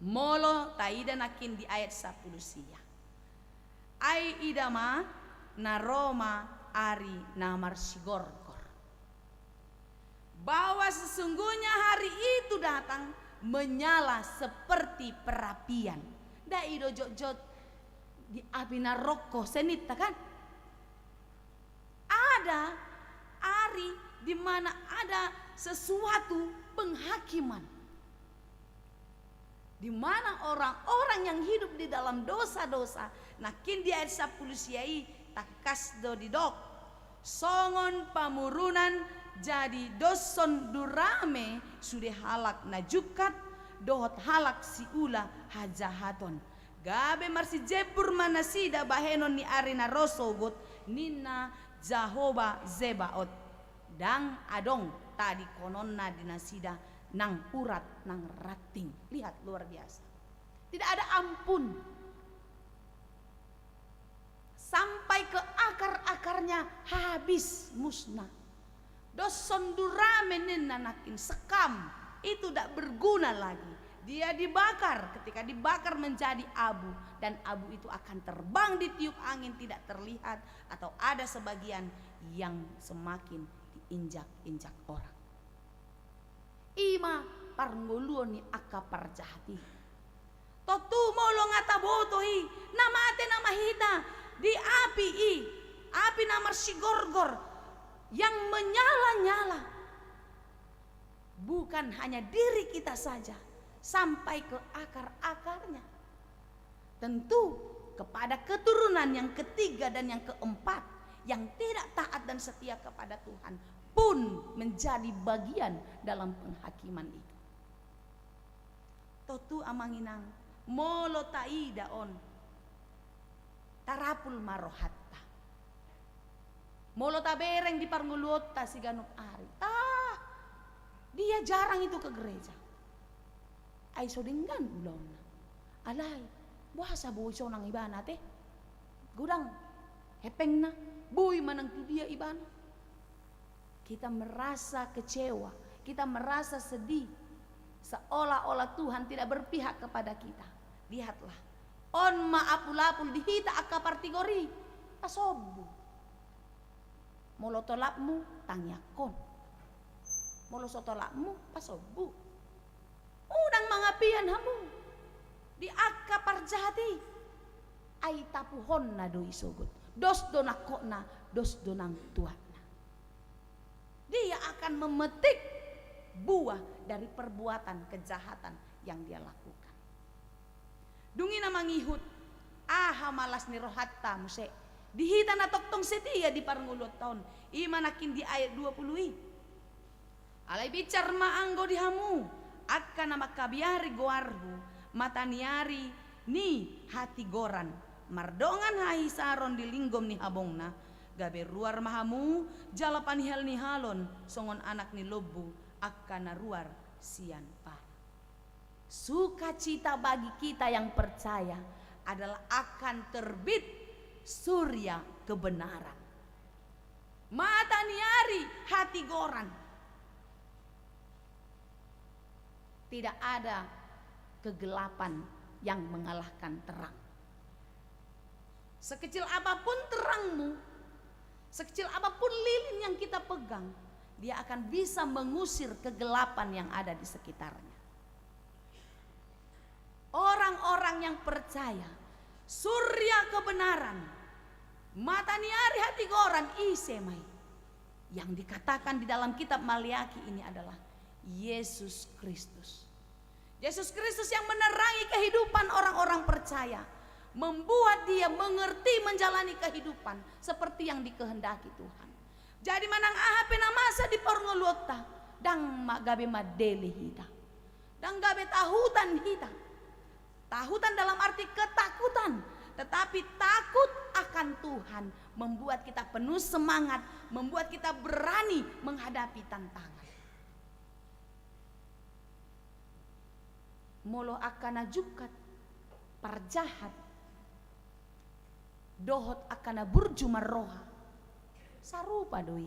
Molo taida nangkin di ayat sampulu sia, ai ida ma, na ro ma ari na marsigorgor. Bahwa sesungguhnya hari itu datang menyala seperti perapian. Nda i do jotjot di api na rongko seninta, kan? Ada ari di mana ada sesuatu penghakiman. Di mana orang-orang yang hidup di dalam dosa-dosa, nangkin di ayat sampulu sia i tangkas do didok, songon pamurunan jadi doshon durame sude halak na jungkat dohot halak siula hajahaton. Gabe marsijembur ma nasida bahenon ni ari na ro sogot, ninna Jahowa Zebaot. Ndang adong tadingkononna di nasida nang urat nang ranting. Lihat, luar biasa. Tidak ada ampun. Sampai ke akar-akarnya habis, musnah. Doshon durame ninna nangkin, sekam, itu tidak berguna lagi. Dia dibakar, ketika dibakar menjadi abu, dan abu itu akan terbang ditiup angin, tidak terlihat, atau ada sebagian yang semakin diinjak-injak orang. I ma parngoluon ni angka parjahat i. Tontu molo nga taboto i, na mate nama hita di api i, api na marsigorgor, yang menyala-nyala. Bukan hanya diri kita saja, sampai ke akar-akarnya. Tentu kepada keturunan yang ketiga dan yang keempat yang tidak taat dan setia kepada Tuhan pun menjadi bagian dalam penghakiman itu. Tontu amang inang, molo taida on, tarapul ma rohanta. Molo tabereng di parngoluonta siganup ari, ah, dia jarang itu ke gereja. Ai so denggan ulaonna. Alai, boasa boi sonang ibana te? Godang hepengna, boi manang tu dia ibana. Kita merasa kecewa, kita merasa sedih, seolah-olah Tuhan tidak berpihak kepada kita. Lihatlah, on ma apul-apul di hita angka partigor i. Pasombu. Molo tolapmu, tangiangkon. Molo so tolapmu, pasombu. Unang mangapian hamu di angka parjahat i. Ai tapuhonna do i sogot. Dos do nangkokna, dos do nang tuatna. Dia akan memetik buah dari perbuatan kejahatan yang dia lakukan. Dung i na mangihut, aha ma las ni rohanta muse di hita na tongtong setia di parngoluonta on? I ma nangkin di ayat dua pulu i. Alai binsar ma anggo di hamu, angka na mangkabiari goarhu, mata ni ari ni hatigoran, mardongan hahisaron di linggom ni habongna, gabe ruar ma hamu jala panihal-nihalon songon anak ni lombu, angka na ruar sian bara. Sukacita bagi kita yang percaya adalah akan terbit surya kebenaran. Mata ni ari hatigoran. Tidak ada kegelapan yang mengalahkan terang. Sekecil apapun terangmu, sekecil apapun lilin yang kita pegang, dia akan bisa mengusir kegelapan yang ada di sekitarnya. Orang-orang yang percaya, surya kebenaran, mata ni ari hatigoran, ise ma i? Yang dikatakan di dalam kitab Maleaki ini adalah Yesus Kristus. Yesus Kristus yang menerangi kehidupan orang-orang percaya, membuat dia mengerti menjalani kehidupan seperti yang dikehendaki Tuhan. Jadi manang aha pe na masa di parngoluonta, ndang ma-, gabe mandele hita. Ndang gabe tahutan hita. Tahutan dalam arti ketakutan, tetapi takut akan Tuhan membuat kita penuh semangat, membuat kita berani menghadapi tantangan. Molo angka na jungkat, parjahat, dohot angka na burju marroha, sarupa do i.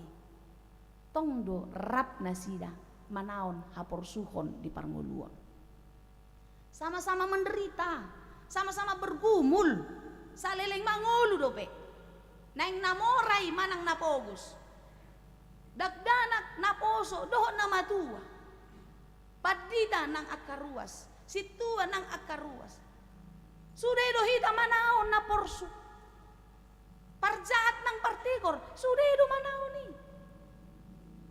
Tong do rap nasida manaon haporsuhon di parngoluon. Sama-sama menderita, sama-sama bergumul, saleleng mangolu dope. Naeng na mora i manang na pogos. Dakdanak naposo dohot na matua. Pandita nang angka ruas, sintua nang angka ruas. Sude do hita manaon na porsu. Parjahat nang partigor, sude do manaon i.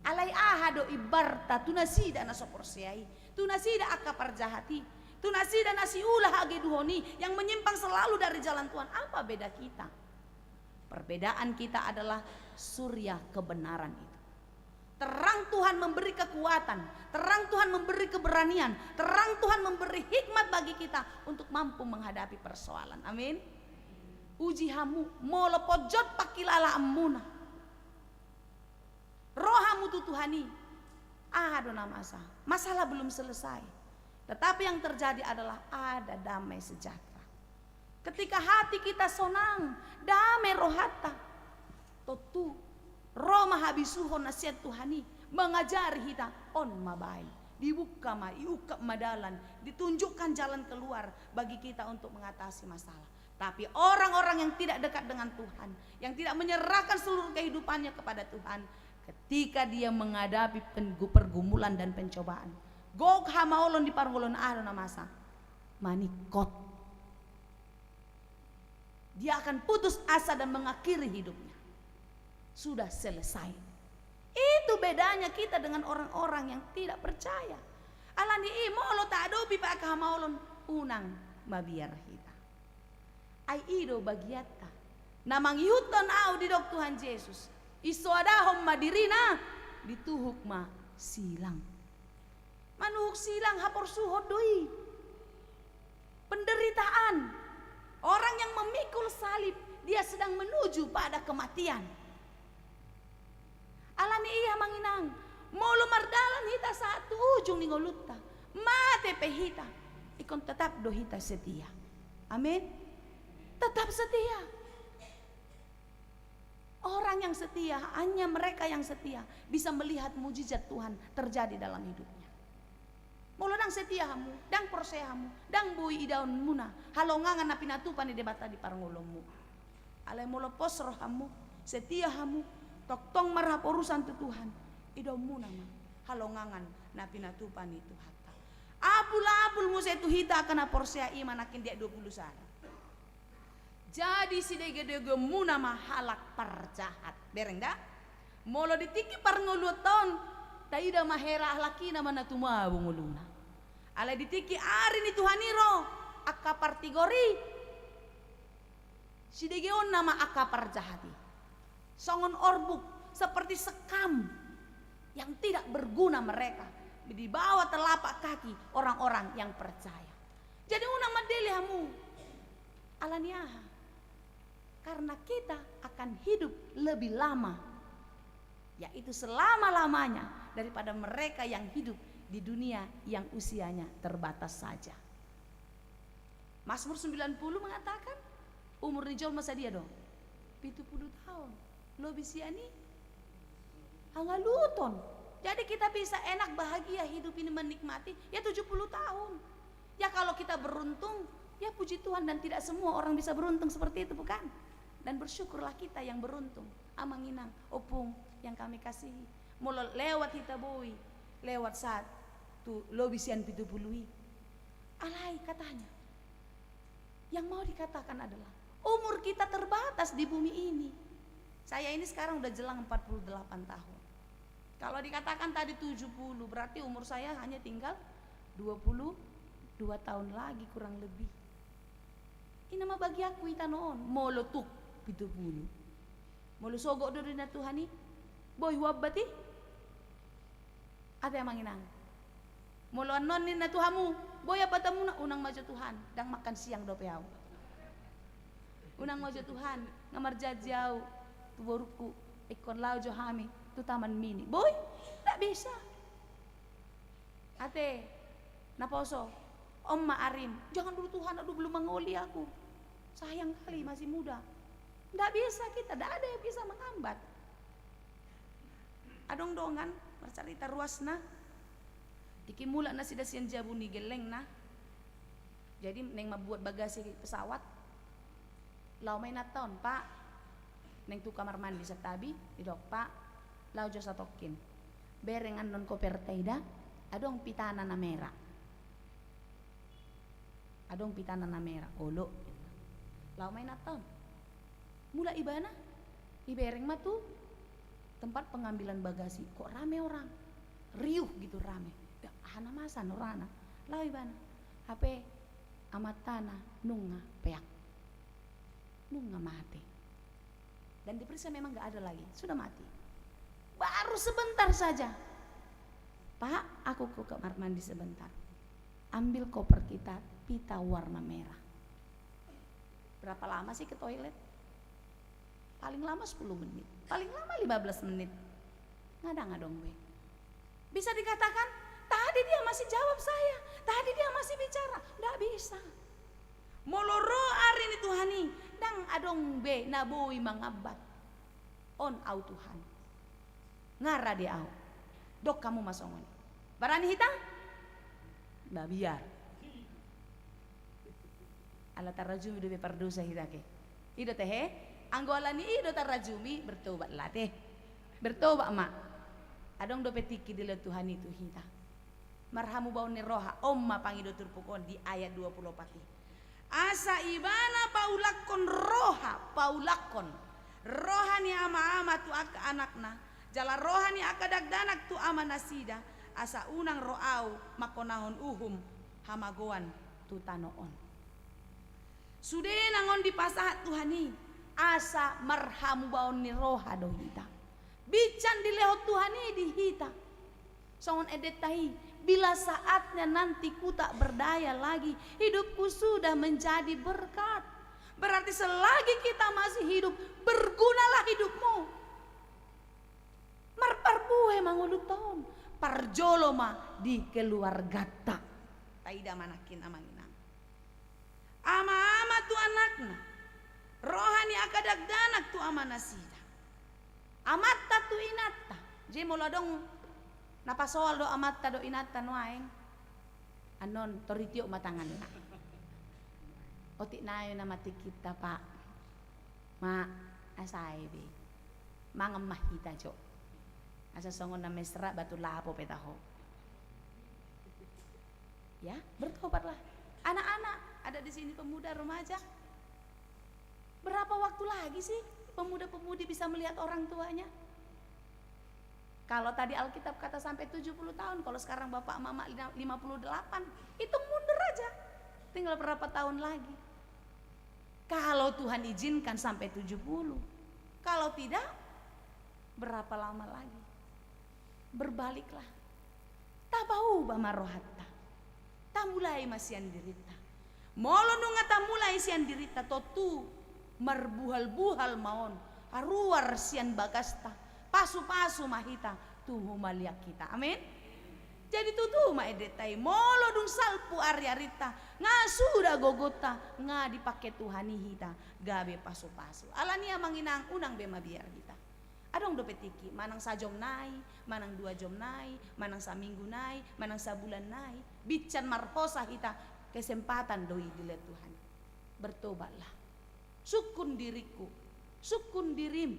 Alai aha do imbarta tu nasida na so porsea i, tu nasida angka parjahat i, tu nasida na siula hageduhon i, yang menyimpang selalu dari jalan Tuhan? Apa beda kita? Perbedaan kita adalah surya kebenaran itu. Terang Tuhan memberi kekuatan, terang Tuhan memberi keberanian, terang Tuhan memberi hikmat bagi kita untuk mampu menghadapi persoalan. Amin. Uji hamu, molo ponjot pangkilalaanmuna. Ro hamu tu Tuhan i, aha do na masa? Masalah belum selesai. Tetapi yang terjadi adalah ada damai sejahtera. Ketika hati kita sonang, dame rohanta, tontu ro ma habisuhon na sian Tuhan i, mangajari hita, on ma baen. Dibuka ma, iungkap ma dalan, ditunjukkan jalan keluar bagi kita untuk mengatasi masalah. Tapi orang-orang yang tidak dekat dengan Tuhan, yang tidak menyerahkan seluruh kehidupannya kepada Tuhan, ketika dia menghadapi penggu-, pergumulan dan pencobaan, gok hamaolon di parngoluon, aha do na masa? Maningkot. Dia akan putus asa dan mengakhiri hidupnya. Sudah selesai. Itu bedanya kita dengan orang-orang yang tidak percaya. Alani i molo taadopi pe angka hamaolon, unang mabiar hita. Ai i do bagianta. Na mangihuthon ahu, didok Tuhan Jesus, isoadahon ma dirina, dituhuk ma silang. Manuhuk silang haporsuhon do i. Penderitaan. Orang yang memikul salib, dia sedang menuju pada kematian. Alani i, amang inang, molo mardalan hita sahat tu ujung ni ngolunta, mate pe hita, ingkon tetap do hita setia. Amin. Tetap setia. Orang yang setia, hanya mereka yang setia bisa melihat mujizat Tuhan terjadi dalam hidupnya. Molo ndang setia hamu, ndang porsea hamu, ndang boi idaonmuna halongangan na pinatupa ni Debata di parngoluonmu. Alai molo pos rohamu, setia hamu, tongtong marhaporusan tu Tuhan, idaonmuna ma halongangan na pinatupa ni Tuhanta. Abul-abul muse tu hita angka na porsea, i ma nangkin di ayat dua puluh sada. Jadi sidegedegemuna ma halak parjahat. Bereng da? Molo di tingki parngoluonta on, taida ma hera, halak i nama na tumabu ngoluna. Alai di tingki ari ni Tuhan i ro angka partigor i, sidegeonna ma angka parjahat i. Songon orbuk, seperti sekam yang tidak berguna mereka di bawah telapak kaki orang-orang yang percaya. Jadi unang mandele hamu. Alani aha? Karena kita akan hidup lebih lama, yaitu selama-lamanya daripada mereka yang hidup di dunia yang usianya terbatas saja. Mazmur sembilan puluh mengatakan, umur ni jolma sadia do? Pitu pulu taon. Lobi sian i hangaluton. Jadi kita bisa enak, bahagia hidup ini, menikmati, ya, tujuh puluh tahun. Ya, kalau kita beruntung, ya, puji Tuhan, dan tidak semua orang bisa beruntung seperti itu, bukan? Dan bersyukurlah kita yang beruntung, amang inang, opung yang kami kasihi. Molo lewat hita boi, lewat sahat tu lobi sian pitu pulu i. Alai katanya, yang mau dikatakan adalah, umur kita terbatas di bumi ini. Saya ini sekarang udah jelang empat puluh delapan tahun. Kalau dikatakan tadi tujuh puluh, berarti umur saya hanya tinggal dua puluh dua tahun lagi kurang lebih. I nama bagianku i tano on, molo tuk pitu pulu. Molo sogot do di na Tuhan i, Boi huambat i? Ate amang inang. Molo annon ninna tu hamu, boi ambatonmuna, unang ma jo Tuhan, ndang makan siang dope au. Unang ma jo Tuhan, nga marjanji au tu borungku, ingkon laho jo hami tu Taman Mini. Boi? Ndak bisa. Ate, naposo, on ma arim, jangan dulu Tuhan, aduh belum mangoli aku. Sayang kali masih muda. Ndak bisa kita, ndak ada yang bisa menghambat. Adong dongan marcarita ruasna. Tingki mulak nasida sian jabu ni gellengna. Jadi naeng mambuat bagasi pesawat. Laho ma inanta on, Pak. Naeng tu kamar mandi santabi, didok, Pak, laho jo satongkin. Bereng annon koperta i da, adong pitana na mera. Adong pitana na mera, olo. Laho ma inanta on. Mulak ibana, ibereng ma tu tempat pengambilan bagasi. Kok rame orang? Riuh gitu, rame. Ya, aha na masa on rana. Laho ibana. Hape amantana nunga peak. Nunga mate. Dan diperiksa memang nggak ada lagi. Sudah mati. Baru sebentar saja. Pak, aku ke kamar mandi sebentar. Ambil koper kita, pita warna merah. Berapa lama sih ke toilet? Paling lama sepuluh menit. Paling lama lima belas menit. Nga dang adong be. Bisa dikatakan, tadi dia masih jawab saya. Tadi dia masih bicara. Ndak bisa. Molo ro ari ni Tuhan i, ndang adong be na boi mangambat. On au Tuhan. Nga rade au. Dok hamu ma songon i. Barani hita? Mabiar. Ala tarrajumi dope pardosa hita ke. I do tehe? Anggo ala ni i do tarrajumi, bertobatlah te. Bertobat ma. Adong dope tingki dilehon Tuhan i tu hita. Marhamubaon ni roha, on ma pangido turpuk on di ayat dua puluh opat i. Asa ibana paulakkon roha, paulakkon roha ni ama-ama tu angka anakna, jala roha ni angka dakdanak tu amanasida, asa unang ro au mangkonahon uhum hamagoan tu tano on. Sude nang on dipasahat Tuhan i, asa marhamubaon ni roha do hita. Bincan dilehon Tuhan i di hita. Songon endenta i, bila saatnya nanti ku tak berdaya lagi, hidupku sudah menjadi berkat. Berarti selagi kita masih hidup, bergunalah hidupmu. Marparbue ma ngolunta on, parjolo ma di keluarganta. Taida ma nangkin amang inang. Ama-ama tu anakna, roha ni angka dakdanak tu amanasida, amanta tu inanta. Jadi molo adong na pasoal do amanta dohot inanta nuaeng, annon tor itiop ma tanganna. Otik nai nama tingkinta, Pak. Ma, asa ai be. Mangan ma hita jo. Asa songon na mesra batu lapo pe taho. Ya, bertobatlah. Anak-anak, ada di sini pemuda, remaja. Berapa waktu lagi sih pemuda-pemudi bisa melihat orang tuanya? Kalau tadi Alkitab kata sampai tujuh puluh tahun, kalau sekarang bapak mama lima puluh delapan, hitung mundur aja. Tinggal berapa tahun lagi. Kalau Tuhan izinkan sampai tujuh puluh. Kalau tidak, berapa lama lagi? Berbaliklah. Tapauba ma rohanta. Tamulai ma sian dirinta. Molo nunga tamulai sian dirinta, tontu marbuhal-buhal ma on, haruar sian bagasta, pasu-pasu ma hita, tu humaliang hita. Amin. Jadi tutu ma endenta i, molo dung salpu ari-arinta, nga suda gogonta, nga dipake Tuhan i hita, gabe pasu-pasu. Alani i amang inang, unang be mabiar hita. Adong dope tingki, manang sajom nai, manang dua jom nai, manang saminggu nai, manang sabulan nai, bincan marhosa hita, kesempatan do i dilehon Tuhan. Bertobatlah. Sungkun diringku, sungkun dirim.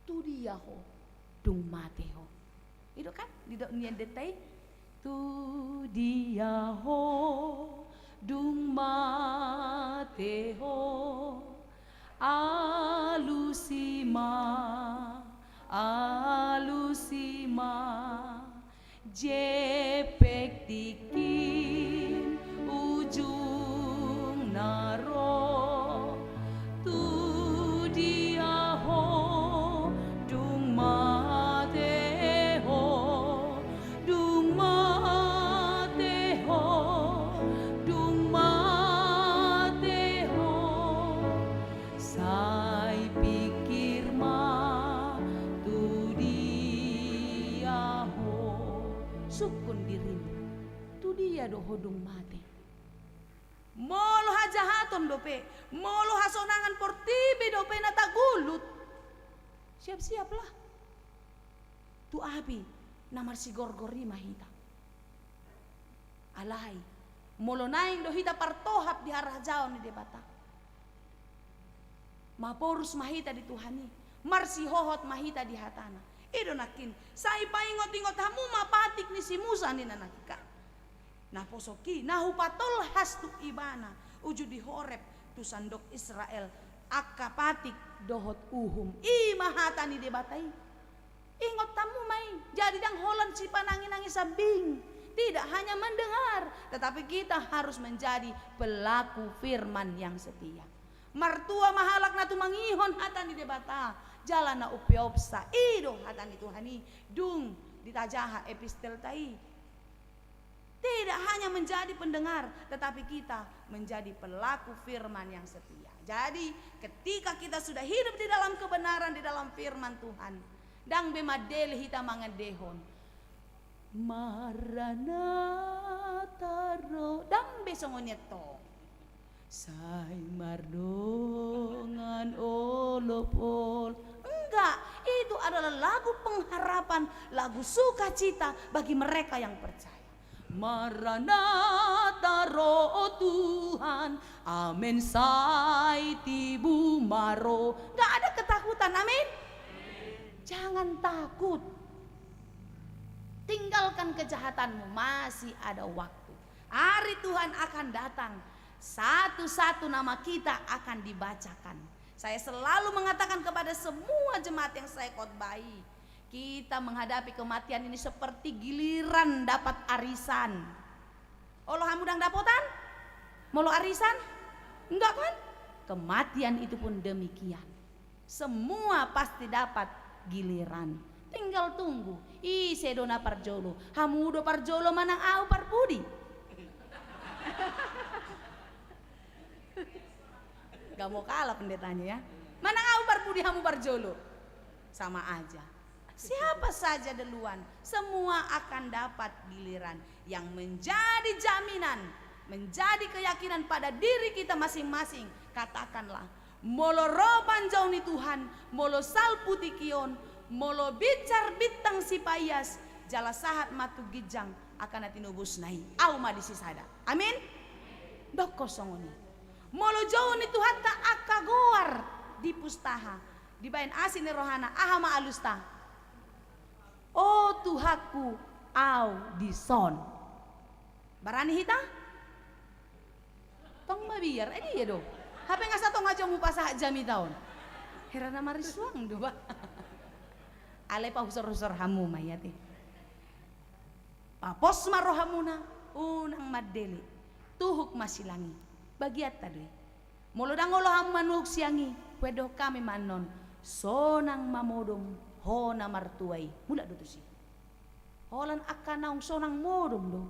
Tu dia ho, dung mate ho. I do kan, didok ni endenta i. Tu dia ho, dung mate ho. Alusi ma, alusi ma. Jempek tingki ujungna ro, tu dia ho dung dung mate. Molo hajahaton dope, molo hasonangan portibi dope na tagulut, siap-siaplah. Tu api na marsigorgor i ma hita. Alai, molo naeng do hita partohap di harajaon ni Debata, maporus ma hita di Tuhan i, marsihohot ma hita di hatana. I do nangkin, sai paingot-ingot hamu ma patik ni si Musa ninna nangkin kan. Naposok i, na hupatolhas tu ibana, uju di Horeb, tu sandok Israel, angka patik dohot uhum. I ma hata ni Debata i. Ingot hamu ma i, jadi ndang holan sipanangi-nangi sambing. Tidak hanya mendengar, tetapi kita harus menjadi pelaku firman yang setia. Martua ma halak na tumangihon hata ni Debata, jala na umpeopsa. I do hata ni Tuhan i, dung ditajaha epistelta i. Tidak hanya menjadi pendengar, tetapi kita menjadi pelaku firman yang setia. Jadi, ketika kita sudah hidup di dalam kebenaran, di dalam firman Tuhan, ndang be mandele hita mangendehon, "Maranatha ro." Ndang be songon i antong. "Sai mardongan olopol." Enggak, itu adalah lagu pengharapan, lagu sukacita bagi mereka yang percaya. "Maranatha ro Tuhan, amen sai tibu ma ro." Enggak ada ketakutan, amin. Jangan takut. Tinggalkan kejahatanmu, masih ada waktu. Hari Tuhan akan datang, satu-satu nama kita akan dibacakan. Saya selalu mengatakan kepada semua jemaat yang saya khotbahi, kita menghadapi kematian ini seperti giliran dapat arisan. Olo hamu ndang dapotan? Molo arisan? Enggak kan? Kematian itu pun demikian. Semua pasti dapat giliran. Tinggal tunggu. Ise do na parjolo? Hamu do parjolo manang ahu parpudi? Gak mau kalah pendetanya ya. Manang ahu parpudi, hamu parjolo? Sama aja. Siapa saja duluan, semua akan dapat giliran. Yang menjadi jaminan, menjadi keyakinan pada diri kita masing-masing, katakanlah, "Molo ro panjou ni Tuhan, molo salpu tingki on, molo binsar bintang sipaias, jala sahat ma tu ginjang angka na tinobusna i, ahu ma di sisada." Amin. Dokkon songon i. Molo jou ni Tuhanta angka goar dipustaha, dibaen asi ni rohana, aha ma alusta? "O Tuhanku, ahu dison." Barani hita? Tong mabiar, eh, dia do. Hape nga satongkin aja mupasahat jamita on. Hera na marisuang do ba. Alai pahusor-husor hamu ma i ate. Papos ma rohamuna, unang mandele. Tuhuk ma silang i. Bagianta do i. Molo ndang olo hamu manuhuk silang i, huendehon hami ma annon, sonang ma modom ho na martua i. Mulak do tusi. Holan angka naung sonang modom do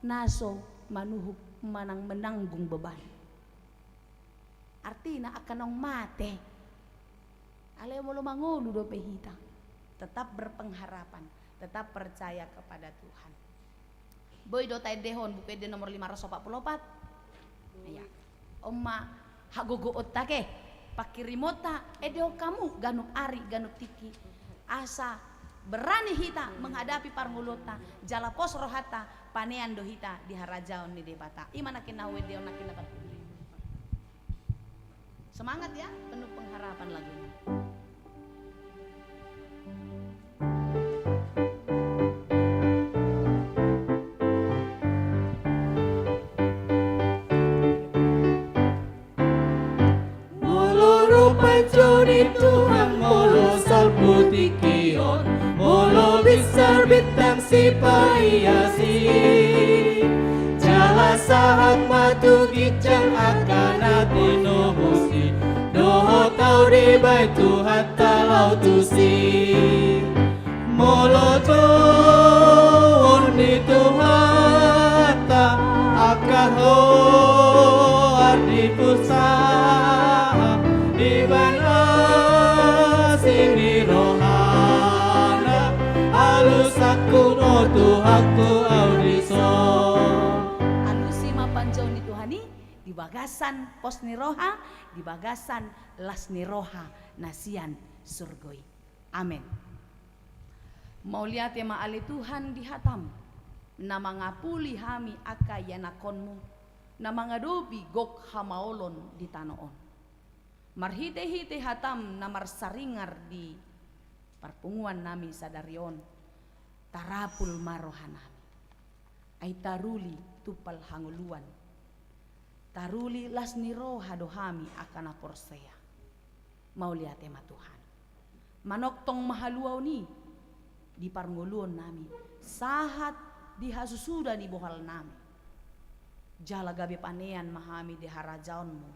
na so manuhuk manang menanggung beban. Artina angka naung mate. Alai molo mangolu dope hita, tetap berpengharapan, tetap percaya kepada Tuhan. Boi do taendehon Buku Ende nomor lima ratus opat pulu opat? Iya. On ma hagogoonta ke, pangkirimonta, endehon hamu ganup ari, ganup tingki. Asa berani hita menghadapi parngoluonta, jala pos rohanta, panean do hita di harajaon ni Debata. I ma nangkin na huendehon nangkin na parpudi. Semangat ya, penuh pengharapan lagunya. Molo ro panjou ni Tuhan, molo salpu tingki on, molo binsar bintang sipaias i, jala sahat ma tu ginjang angka na tinobus i, dohot ahu dibaen Tuhanta laho tusi. Molo jouon ni Tuhanta angka goar dipustaha, dibaen asi ni rohana, alusangkun, o Tuhanku, ahu dison. di bagasan pos ni roha, di bagasan las ni roha na sian surgo i. Amen. Mauliate ma ale Tuhan di hatam, na mangapuli hami angka ianakkonmu, na mangadopi gok hamaolon di tano on. Marhitehite hatam na marsaringar di parpunguan nami sadari on, tarapul ma roha nami. Ai taruli tumpal hangoluan, taruli las ni roha do hami angka na porsea. Mauliate ma Tuhan. Manongtong ma haluaon i di parngoluon nami, sahat di hasusuda ni bohal nami. Jala gabe panean ma hami di harajaonmu,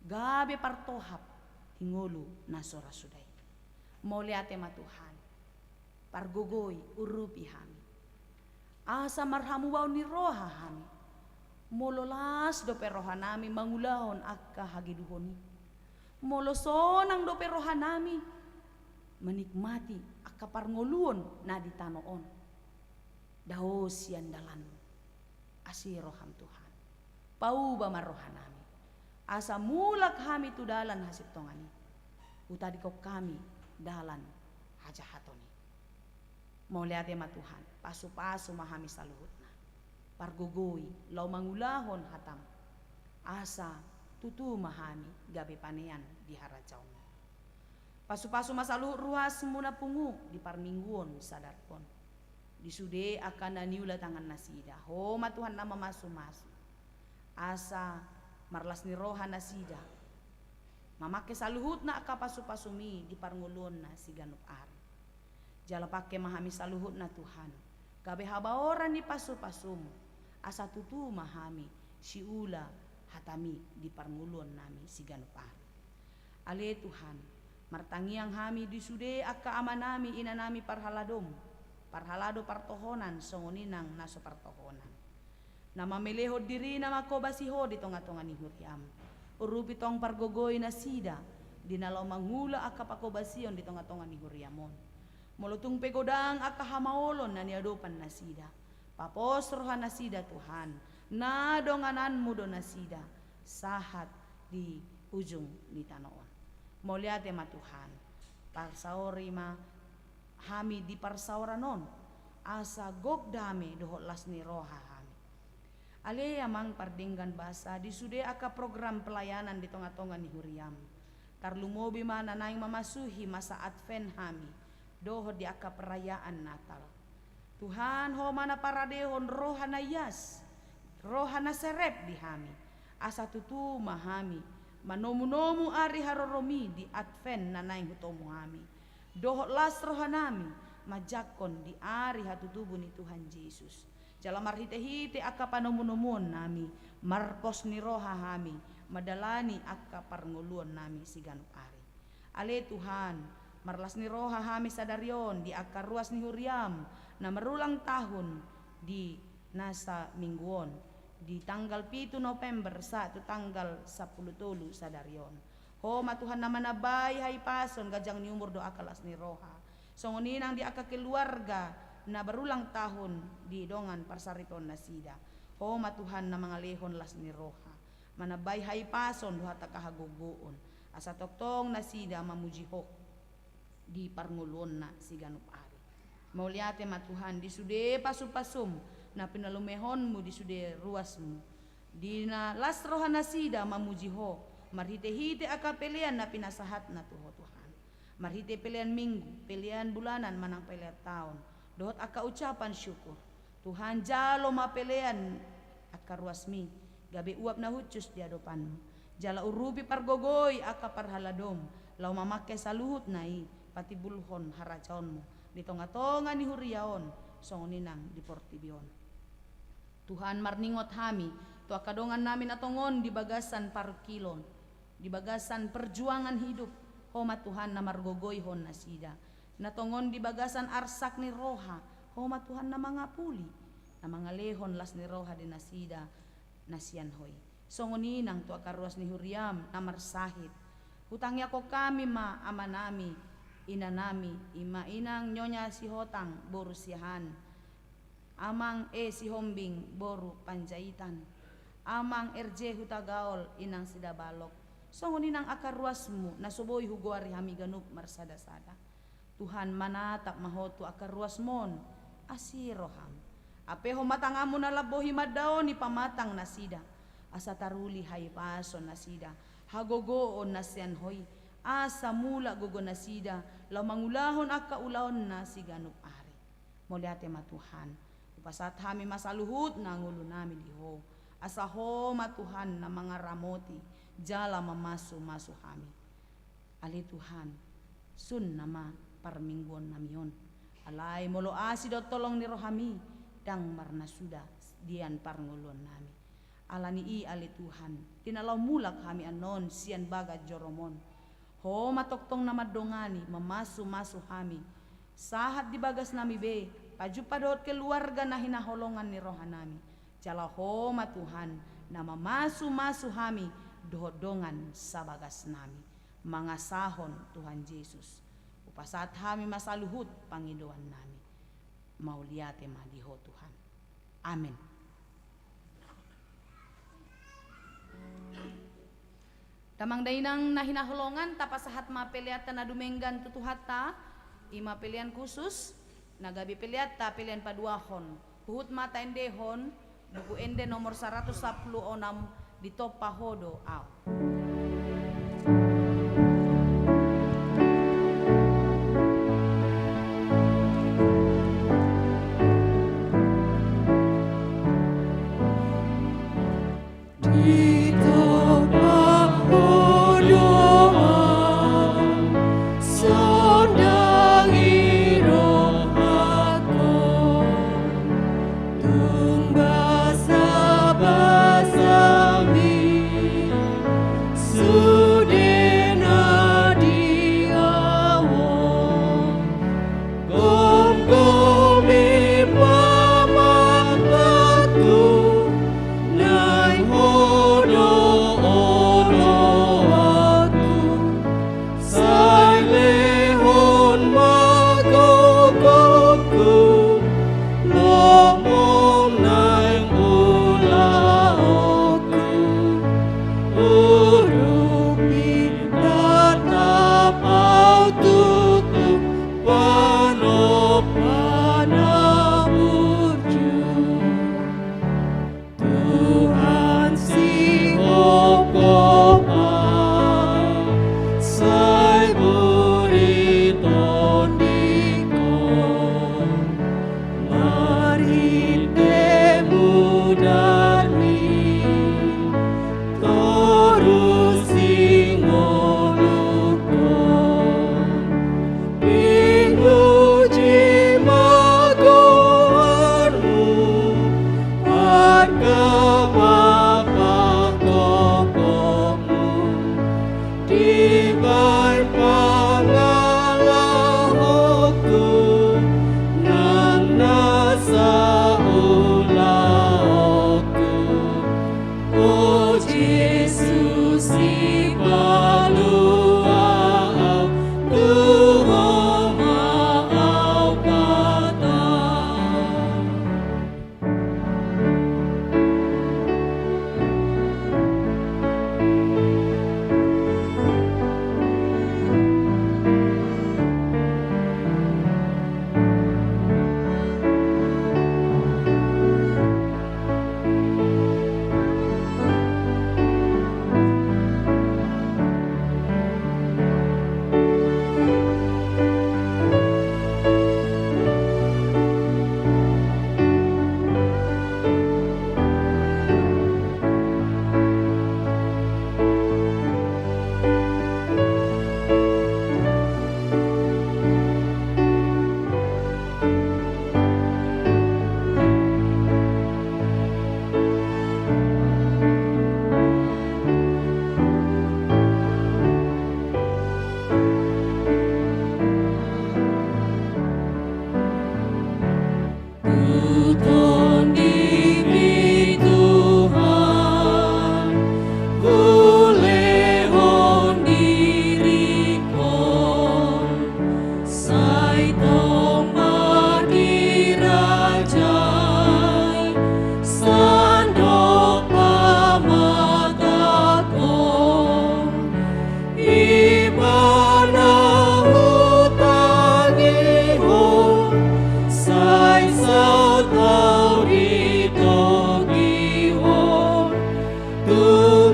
gabe partohap di ngolu na so ra suda i. Mauliate ma Tuhan. Pargogoi, urupi hami, asa marhamubaon ni roha hami. Molo las dope roha nami mangulahon angka hageduhon i, molo sonang dope roha nami manikmati angka parngoluon na di tano on, dao sian dalanmu. Asi roham Tuhan, pauba ma roha nami, asa mulak hami tu dalan hasintongan i, hutadingkon hami dalan hajahaton i. Mauliate ma Tuhan, pasupasu ma hami saluhutna. Pargogoi laho mangulahon hatam, asa tutu ma hami gabe panean di harajaonmu. Pasupasu ma saluhut ruasmu na pungu di parmingguon sadari on, di sude angka na niula tangan nasida. Ho ma Tuhan na mamasumasu, asa marlas ni roha nasida mamangke saluhutna angka pasupasumi di parngoluonna siganup ari. Jala pangke ma hami saluhutna Tuhan, gabe habaoran ni pasupasumu, asa tutu ma hami siula hatami di parngoluon nami siganup ari. Ale Tuhan, martangiang hami di sude angka amanami inanami parhaladom, parhalado partohonan songon i nang na so partohonan, na mamelehon dirina mangkobasi ho di tongatonga ni huriam. Urupi tong pargogoi nasida di na laho mangula angka pangkobasion di tongatonga ni huriam on. Molo tung pe godang angka hamaolon na niadopan nasida, papos roha nasida Tuhan, na dongananmu do nasida sahat di ujung ni tano on. Mauliate ma Tuhan, parsaori ma hami di parsaoran on, asa gok dame dohot las ni roha hami. Ale Amang pardenggan basa di sude angka program pelayanan di tongatonga ni huriam, tarlumobi ma na naeng mamasuhi masa Advent hami, dohot di angka perayaan Natal. Tuhan, ho ma na paradehon roha na ias, roha na serep di hami, asa tutu ma hami manomunomu ari haroromi di Advent na naeng hutomu hami, dohot las rohanami manjangkon di ari hatutubu ni Tuhan Jesus. Jala marhitehite angka panomunomuonnami, marpos ni roha hami mandalani angka parngoluonnami siganup ari. Ale Tuhan, marlas ni roha hami sadari on di angka ruas ni huriam na marulang tahun di nasa minggu on, di tanggal pitu November sahat tu tanggal sampulu tolu sadari on. Ho ma Tuhan na manambai hahipason, ganjang ni umur dohot las ni roha, songon i nang di angka keluarga na marulang tahun di dongan parsaripeonnasida. Ho ma Tuhan na mangalehon las ni roha, manambai hahipason dohot angka hagogoon, asa tongtong nasida mamuji Ho di parngoluonna siganup ari. Mauliate ma Tuhan di sude pasupasum na pinalumehonmu di sude ruasmu, di na las rohanasida mamuji Ho marhitehite angka pelean na pinasahatna tu Ho Tuhan, marhite pelean minggu, pelean bulanan manang pelean taon, dohot angka ucapan syukur. Tuhan, jalo ma pelean angka ruasmi gabe uap na hushus di adopanmu. Jala urupi pargogoi angka parhaladom laho mamangke saluhutna i patimbulhon harajaonmu di tongatonga ni huria on, songon i nang di portibi on. Tuhan, marningot hami tu angka dongannami na tongon di bagasan parungkilon, di bagasan perjuangan hidup. Ho ma Tuhan na margogoihon nasida, na tongon di bagasan arsak ni roha. Ho ma Tuhan na mangapuli, na mangalehon las ni roha di nasida na sian Ho i. Songon i nang tu angka ruas ni huriam na marsahit. Hutangiangkon hami ma amanami, inanami, i ma inang Nyonya Sihotang boru Siahaan, Amang E Sihombing boru Panjaitan, Amang R J Hutagaol, inang Sidabalok, songon i nang angka ruasmu na so boi hugoari hami ganup marsadasada. Tuhan, manatap ma Ho tu angka ruasmon, asi roham. Apeho ma tanganmu na lambok i mandaoni pamatang nasida, asa taruli hahipason nasida, hagogoon na sian Ho i, asa mulak gogo nasida laho mangulahon angka ulaonna siganup ari. Mauliate ma Tuhan. Hupasahat hami ma saluhutna ngolunami di Ho, asa Ho ma Tuhan na mangaramoti jala mamasumasu hami. Ale Tuhan, sun nama parmingguonnami on. Alai molo asi dohot holong ni rohami, ndang marnasuda dian parngoluonnami. Ala ni i ale Tuhan, di na laho mulak hami annon sian bagas joromon, Ho ma tongtong na mandongani, mamasumasu hami, sahat di bagasnami be, pajumpang dohot keluarga na hinaholongan ni rohanami. Jala Ho ma Tuhan na mamasumasu hami dohot dongan sabagasnami. Mangasahon Tuhan Jesus, hupasahat hami ma saluhut pangidoannami. Mauliate ma di Ho Tuhan. Amen. Damang dainang na hinaholongan, tapasahat ma peleanta na dumenggan tu Tuhanta. I ma pelean khusus na gabe peleanta, pelean paduahon. Huhut ma taendehon Buku Ende nomor saratus sampulu onom, Ditompa Ho do Ahu. Ditompa Ho do ahu, sonang i rohangku, tung basabasami,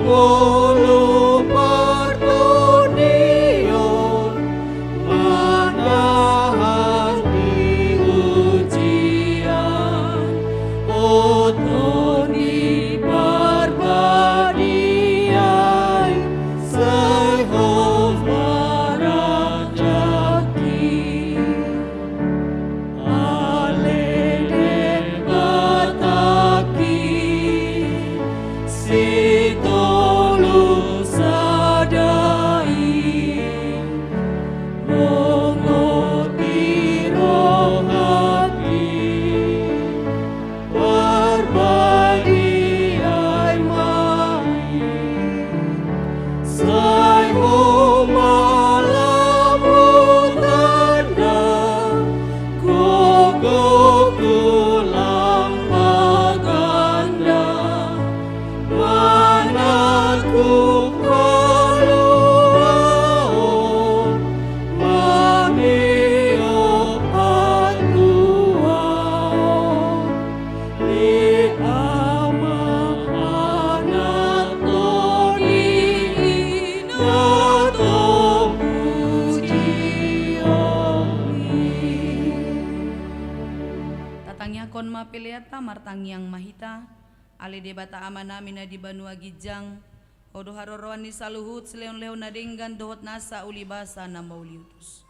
Olo partondion, manahan di ujian, o Tondi Parbadia i, sai Ho marajaki. Ale Debatangki, sitolu sada i, mongot di rohangki, Parbadia i ma i. Sai Ho ma laho tanda, gogo tulang paganda, manangkup haluaon, mameop hatuaon. Ni Ama, Anak, Tondi i, na tong pujionmi. Tatangiangkon ma peleanta, martangiang ma hita. Ale Debata Amanami na di banua ginjang, Ho do haroroan ni saluhut silehonlehon na denggan dohot nasa uli basa na mauliutus.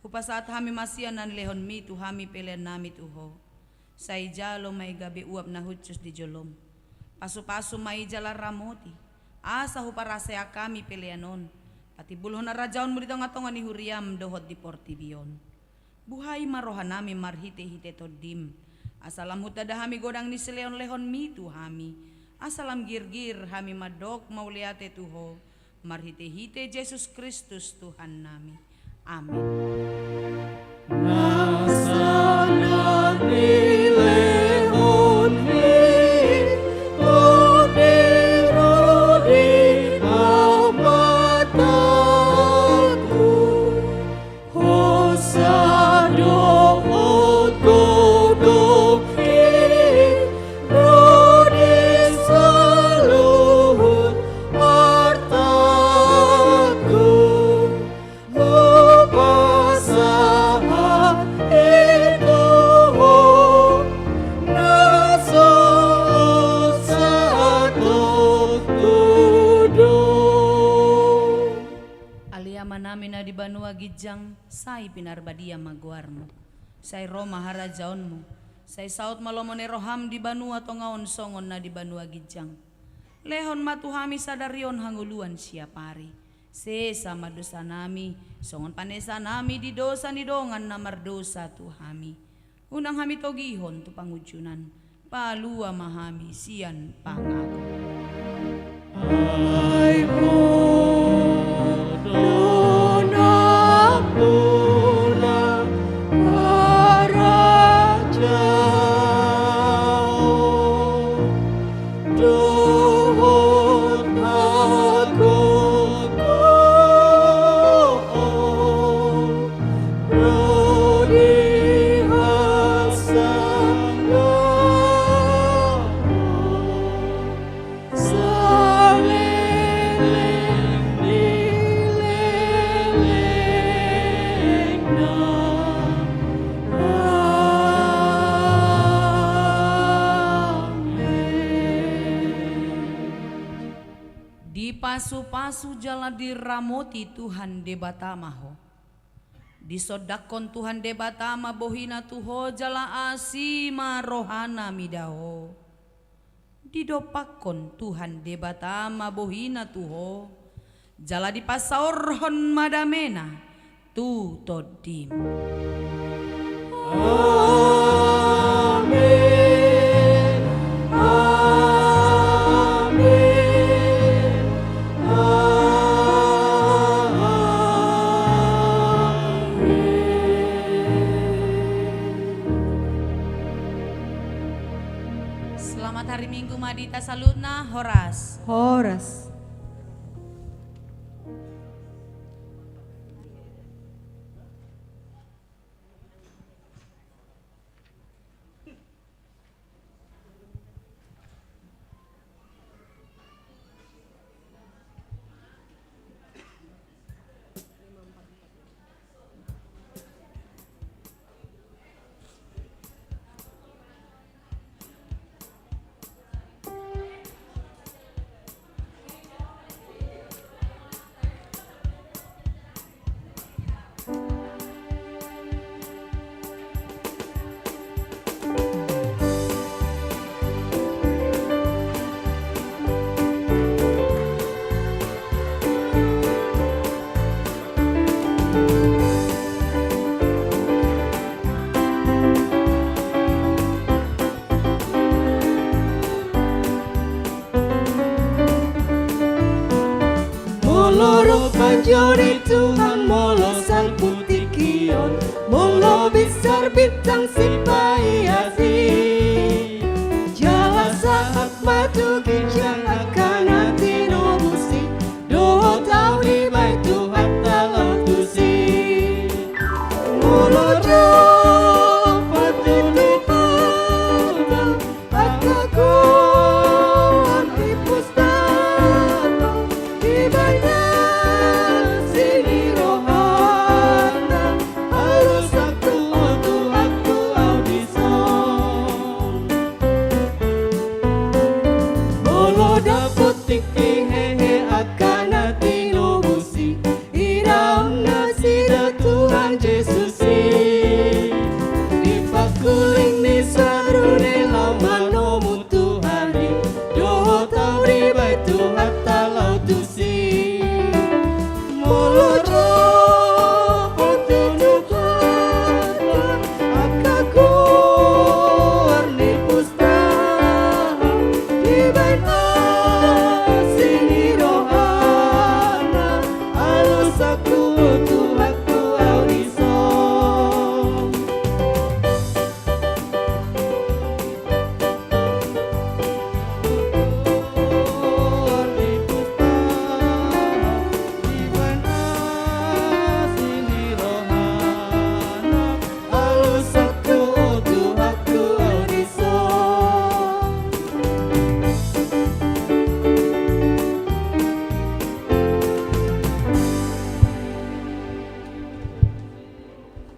Hupasahat hami ma sian na nilehonmi tu hami peleannami tu Ho. Sai jalo ma i gabe uap na hushus di jolom. Pasupasu ma i jala ramoti, asa huparaseak hami pelean on patimbulhon harajaonmu di tongatonga ni huriam dohot di portibi on. Buhai ma rohanami marhitehite Tondim, asa lam hutanda hami godang ni silehonlehonmi tu hami, asa lam girgir hami mandok mauliate tu Ho, marhitehite Jesus Kristus Tuhannami. Amen. Nasa na nilehonmi, Tondi, ro di amantangku, hosa dohot godongki, ro di saluhut artangku. Hupasahat i tu Ho, na so sahat on tutu. Ale Amanami na di banua ginjang, sai pinarbadia ma goarmu. Sai ro ma harajaonmu. Sai saut ma lomo ni roham di banua tonga on songon na di banua ginjang. Lehon ma tu hami sadari on hangoluan siapari. Sesa ma dosanami, songon panesanami di dosa ni dongan na mardosa tu hami. Unang hami togihon tu pangunjunan, palua ma hami sian pangago. Ai Ho do nampuna harajaon dohot hagogoon, ro di hasangapon saleleng ni lelengna. Amen. Dipasupasu jala diramoti Tuhan Debata ma ho. Disondangkon Tuhan Debata ma bohina tu ho jala asi ma rohana mida ho. Didompakkon Tuhan Debata ma bohina tu ho, jala dipasaorhon ma damena tu tondim. Amen. Amen. Amen. Selamat hari Minggu ma di hita saluhutna, horas. Horas. Molo rupa jo ni Tuhan, molo salpu tingki on, molo binsar bintang sipaias,